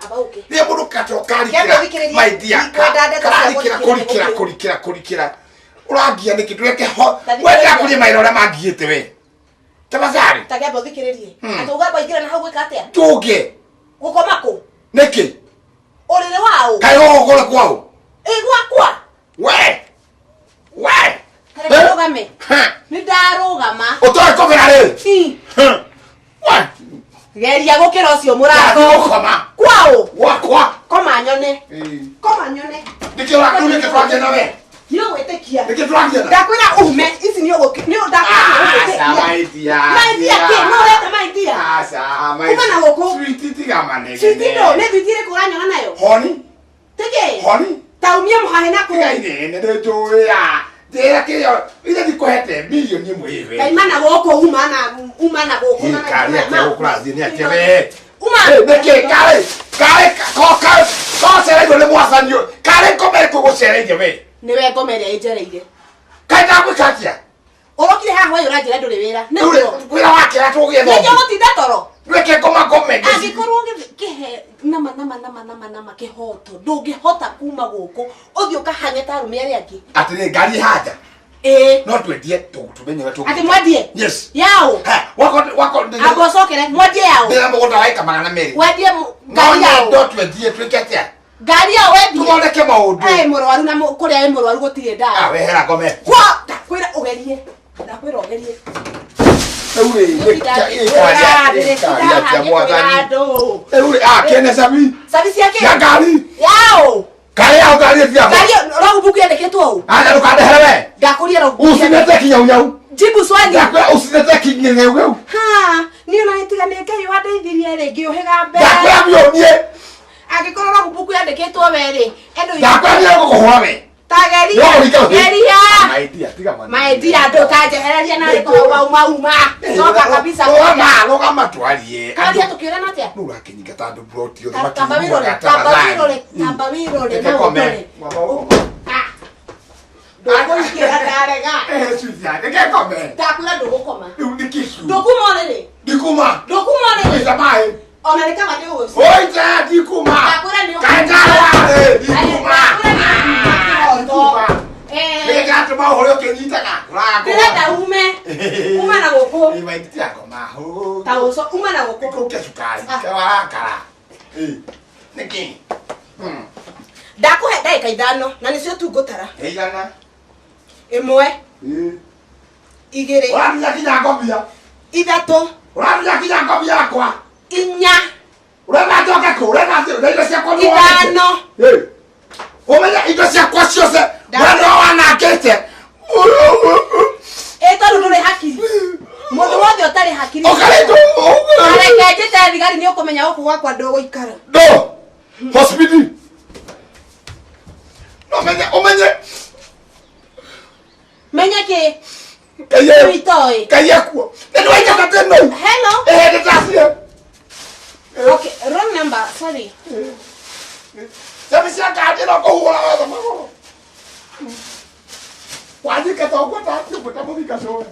aba ũke Rĩrĩa mũndũ katoka Kĩambe karikĩra ũthikĩrĩrie. maidia Ndikwenda ndeto cia kararikĩra gũthikĩrĩria kũrikĩra gũkũ. kũrikĩra kũrikĩra ũrangia nĩkĩ ndũreke ho Ta we thikĩrĩria. ndĩrakũria mawĩra ũrĩa mangiĩte we tafadhali ta kĩambe ũthikĩrĩrie atĩ ũgamba ingĩra na hau gwĩka atĩa ndũnge gũkoma kũ nĩkĩ ũrĩrĩ waũ kaĩ gũgũkũra kwaũ ĩ gwakwa we we tareke rũgame nĩ ndarũgama ũtoĩ kũgĩra rĩ Ĩ, we geria gũkĩra ũcio ndathiĩ mũrango gũkoma kwaũ gwakwa koma nyone koma nyone nĩkĩ ũrĩa nĩkĩ tũrangia na we nĩ ũgwĩtĩkia nĩkĩ tũrangia na ndakwĩra ume ici nĩ ũgũkĩ nĩ ndakwĩra Aca maidia maidia kĩ no ũreta maidia Aca maidia Uma na gũkũ. Switi tiga manegene Switi ndũ nĩ thwiti ĩrĩkũ ũranyona nayo Honi tĩkĩ honi ta umie mũhahe na tiga kũu inene nĩ njũĩ ya njĩra kĩo ithe ndikũhete mirioni ĩmwe ĩwe kaima na gũkũ uma na uma na gũkũ na Karĩ atĩa gũkũrathiĩ nĩ atĩa we Uma. Nĩkĩ karĩ karĩ ko kocereirwo nĩ mwathani ũyũ karĩ ngoma ĩrĩkũ ĩgũcereirie we Nĩwe ngoma ĩrĩa ĩnjereire. Kaĩ ndagwĩka atĩa? Ũrokire haha hwaĩ ũranjĩra ndũrĩ wĩra. Rĩu rĩ, wĩra wake atũgĩe Nĩkĩo gũtinda toro. Reke ngoma ngome. Angĩkorwo kĩhe nama nama nama nama nama kĩhoto ndũngĩhota kuma gũkũ ũthiĩ ũkahange ta arũme arĩa angĩ. Atĩrĩ ngari haja. Ĩĩ. No twendie tũmenye ũrĩa tũgwĩka. Atĩ mwendie? Yes. Yaũ? Ha, wako wako Amba ũcokere mwendie yaũ? Ndĩna mũgũnda wa ĩka 200. Wendie ngari yaũ? No twendie twĩke atĩa? Ngari yaũ wendie? Tũthondeke maũndũ. Ĩ mũrwaru na kũrĩa ĩ mũrwaru gũtirĩ ndawa. Ah, wehera ngome. Kwa ndakwĩra ũgerie. Ndakwĩra ũgerie. Rĩu rĩ, ĩkari atĩa mwathani? Rĩu rĩ, ah, kĩene cabi. Cabi cia kĩ? Ya ngari. Yaũ? Ngari yaũ ngari ĩtiago. Ngari rogubuku yandĩkĩtwo ũũ. Aya ndũkandehere we. Ndakũria rogubuku. Usinete kinyaunyau. Jibu swali. Ndakwĩra usinete kinyaunyau. Ha, niĩ ona tiga nĩ Ngai wandeithirie rĩ ngĩũhĩga mbere. Ndakwĩra niĩ ũniĩ. Angĩkorwo rogubuku yandĩkĩtwo we rĩ, endo Ndakwĩra niĩ ngũkũhũra we. Ta geria. Geria. Maidia, tiga maneno. Maidia ndũkanjehereria narĩ kũhau wauma uma. Coka kabisa. Rũgama, rũgama twarie. Twarie tũkĩũrana atĩa? Nũ ũrakĩnyingata andũ ploti othe Tamba wĩrore, tamba wĩrore, tamba wĩrore na ũndore. Ndũgũingĩra ndarega. Eh, reke ngome. Ndakwĩra ndũgũkoma. Rĩu nĩ kĩ? Ndũkuma ũrĩrĩ. Ndikuma. Ndũkuma ũrĩrĩ. Ũita maĩ. Ona nĩ kaba ndĩgũgũcia. Ũita, ndikuma. Ndakwĩra nĩ Kaĩ ndarwara, ndikuma. Ndikuma. Nĩ ndatũma ũhoro ũkĩnyitaga. Ndĩrenda ume. Uma na gũkũ. Ĩ maiti Ta ũco, uma na gũkũ. Kũke cukari, kewarakara. Nĩkĩ? Ndakũhe ndagĩka ithano na nĩcio tu ngũtara. Ĩigana? 1 2 Ũratinya kinya ngobia. 3 Ũratinya kinya ngobia yakwa. 4 Ũrenda njoke kũ? Ũrenda na indo ciakwa nĩ wonete? 5 Ũmenye indo ciakwa ciothe we nĩwe wanangĩte. Ĩ tondũ ndũrĩ hakiri. Mũndũ wothe ũtarĩ hakiri. Ũkarĩ Reke njĩte thigari nĩ ũkũmenya gũkũ gwakwa ndũgũikara. No. Hospitali. No menye, ũmenye. Menye kĩ? Ngai Itoĩ. Ngai ekuo. Nĩ nĩwaingata teno. Hello. Ĩhĩ ndĩtacie. Okay, wrong number, sorry. Cabi cia ngari ĩno ngũhũra wetha magũrũ. Wanyingata ũguo ndathiĩ ũguo ta mũthika cũwe.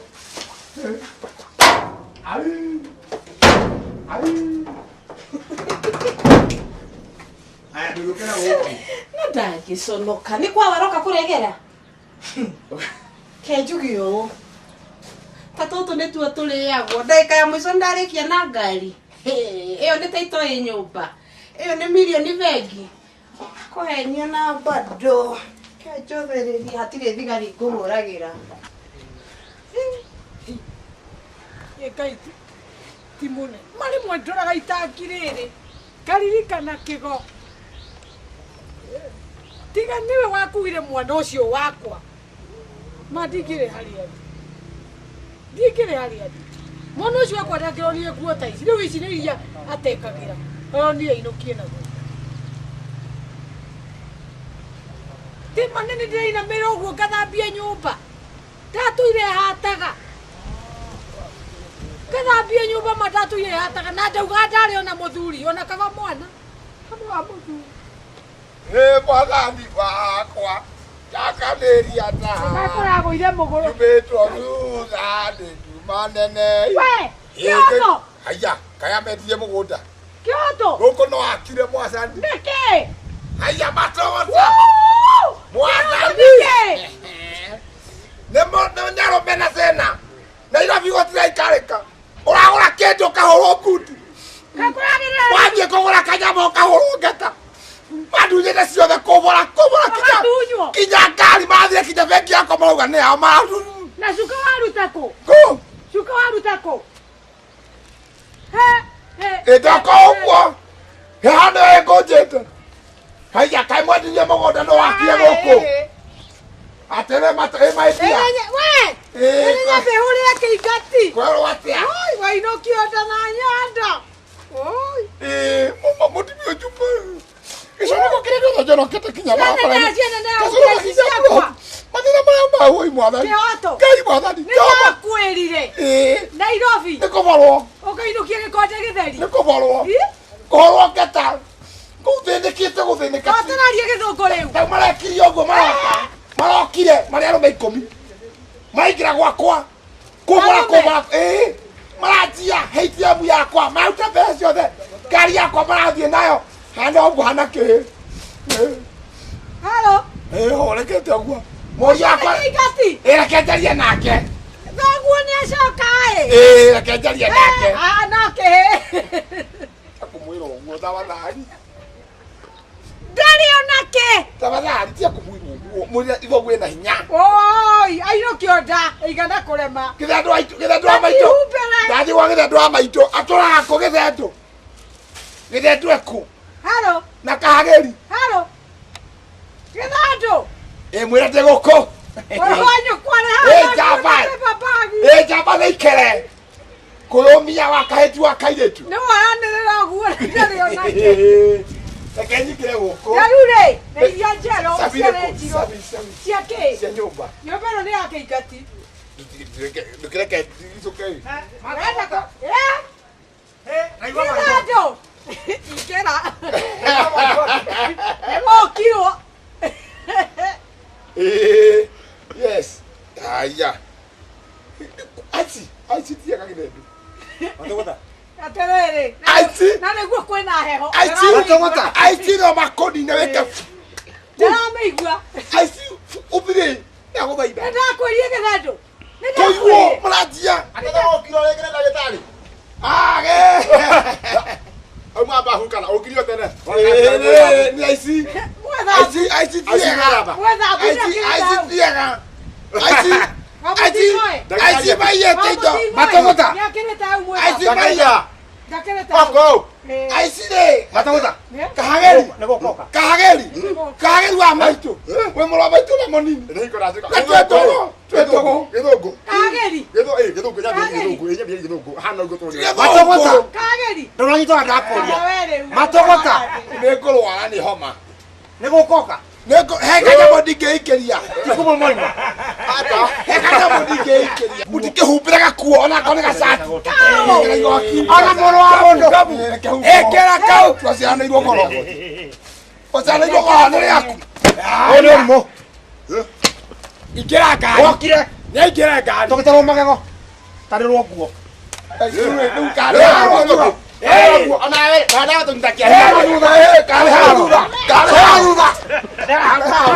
Ai. Ai. Aya ndũgĩũke na gũkũ. No ndangĩconoka. Nĩ kwa waroka kũregera. Ke njuge ũũ. Ta tũtũ nĩtuo tũrĩagwo. Ndagĩka ya mũico ndarĩkia na ngari. Ĩyo nĩ ta itoĩ nyũmba. Ĩyo nĩ mirioni bengi. Kũhenio na bado. Ke njũthĩrĩrie hatirĩ thigari ngũhũragĩra. Ngai ti mũne. Marĩmwe ndoraga itangi rĩrĩ ngaririkana kĩgo. Tiga nĩwe wakuire mwana ũcio wakwa. Ma ndingĩrĩ harĩa ndĩ. Ndingĩrĩ harĩa ndĩ. Mwana ũcio wakwa ndangĩronire nguo ta ici. Rĩu ici nĩ iria atekagĩra. Aronire ainũkie naguo. Ti ma nĩ ndĩrainamĩrĩra ũguo ngathambia nyũmba. Ndatũire hataga. Ngathambia nyũmba ma ndatũire hataga na ndaugaga ndarĩ ona mũthuri ona kaba mwana. Hamwe wa mũthuri. Ĩ mwathani wakwa njakanĩria ta Kũragũire mũgũrũ. Nyumĩtwo thutha nĩ nduma nene. We, Kĩoto. Haiya, kaya mendirie mũgũnda. Kĩoto. Gũkũ no akire mwathani. Nĩkĩ? Haiya matũgũta. Mwathani. Nĩkĩ? Nĩ nyarũme na thĩna. Nairobi gũtiraikarĩka. Ũragũra kĩndũ ũkahũrwo ngundi. Wanjie kũgũra kanyamũ ũkahũrwo ngeta. Mandunyĩte ciothe kũbora kũbora kinya kinya ngari mathire kinya bengi yakwa marauga nĩ yao marandu. Na cuka waruta kũ? Kũ? Cuka waruta kũ? He, he. Ĩndoka ũguo. Haha nĩwe ngũnjĩte. Haiya kaĩ mwendirie mũgũnda nĩ wakire gũkũ. Atĩrĩ maidia. We! Ĩrĩ hũrĩre kĩingati. Kwerwo atĩa? Oi, wainũkio nda na nyondo. Oi. Ĩ, mũtumia ũyũ njumba. Gĩconoko kĩrĩa gĩothe njonokete kinya barabara-inĩ. Ciana na Gĩconoko kinya ciakwa. Mathĩna marĩa mau oi mwathani. Kĩhoto. Ngai mwathani. Nĩ ndakwĩrire. Ĩ. Nairobi. Nĩ kũborwo. Ũkainũkia gĩkonde gĩtheri. Nĩ kũborwo. Ĩ? Ũhoro ngeta. Kũu thĩnĩkĩte gũthĩnĩka. No tũraria gĩthũngũ rĩu. Rĩu marekire ũguo maroka. Marokire marĩ arũme 10. Maraingĩra gwakwa. Kũmũra kũmũra. Ĩĩ. Maranjia ATM yakwa. Maruta mbeca ciothe. Ngari yakwa marathiĩ nayo. Hana ũguo hana kĩĩ. Halo. Ĩĩ horekete ũguo. Mũriũ wakwa. Ingati. Ĩĩ reke njarie nake. Thoguo nĩ acoka ĩ. Ĩĩ reke njarie nake. Ah, no kĩhĩ. Akũmwĩra ũguo tafadhali. Ndarĩ ona kĩ. Tafadhali tia kũmwĩra ũguo. Mwĩre ithoguo ĩna hinya. Oi, ainũkio nda ĩigana kũrema. Gĩthendũ aitũ, gĩthendũ wa maitũ. Atihumbĩre. Ndathiĩ gwa gĩthendũ wa maitũ. Atũraga kũ gĩthendũ? Gĩthendũ ekũ? Halo. Na kahagĩri. Halo. Gĩthandũ. Ĩ mwĩre ndĩ gũkũ. Ũrwanyu kwarĩ Ĩ haha. njamba. Babagi. Ĩ njamba nĩ ikere. Kũrũmia wa kahĩti wa kairĩtu. Nĩ waranĩrĩra ũguo ndarĩ ona kĩ. Reke nyingĩre gũkũ. Na rĩu rĩ, na iria njerũ Cabi ciarĩ rĩkũ? njirũ. Cabi, cabi. Cia kĩ? Cia nyũmba. Nyũmba ĩno nĩ ya kĩingati. Ndũkĩreke icũke. Wenda kũ- Eh? Gĩthandũ. Ingĩra. Nĩgũkirwo. Eh, yes. Haya. Aici, aici tiega gĩthendũ. Matũgũta. Atĩrĩrĩ. Aici. Na nĩguo kwĩna heho. Aici, aici no makũnine wĩke. Ndĩramĩigua. Aici, ũthire. Ndagũthaitha. Nĩndakwĩrire gĩthandũ. Kũiguo mũranjia. Atĩthogokirwo rĩngĩ nĩ ndagĩtarĩ. Age. Auma mbahu kana ũkirio tene. Nĩ aici. Aici, aici tiega. Aici, aici tiega. Aici, aici, aici maiyĩte indo. Matũgũta. Aici maiya. Oko. Aici rĩ. Matũgũta. Kahageri. Nĩ gũkoka. Kahageri. Kahageri wa maitũ. Wĩ mũrũ wa maitũ na mũnini. Na twĩ tũgũ. Gĩthũngũ. Kahageri. Gĩthũngũ, nyambia gĩthũngũ, nyambia gĩthũngũ. Hana ũguo tũrĩ. Matũgũta. Kahageri. Ndũranyita ndakũria. Matũgũta. Nĩ ngũrwara nĩ homa. Nĩ gũkoka. He kanyamũ ndingĩikĩria. Ti kuma moima. He kanyamũ ndingĩikĩria. Mũtikĩhumbĩre gakuo onakorwo nĩ gacati. Ona mũrũ wa mũndũ. Ĩkĩra kau. Twaciaranĩirwo goro. Twaciaranĩirwo goro nĩ rĩaku. Ũyũ nĩ ũrimũ. Ingĩra ngari. Wokire. Nĩaingĩra ngari. Tũgĩtarwo magego. Tarĩrwo nguo. Rĩu ngari haro thutha. Onawe, nawe tũnyitakia. Ngari haro thutha. Ngari haro thutha. Ngari haro.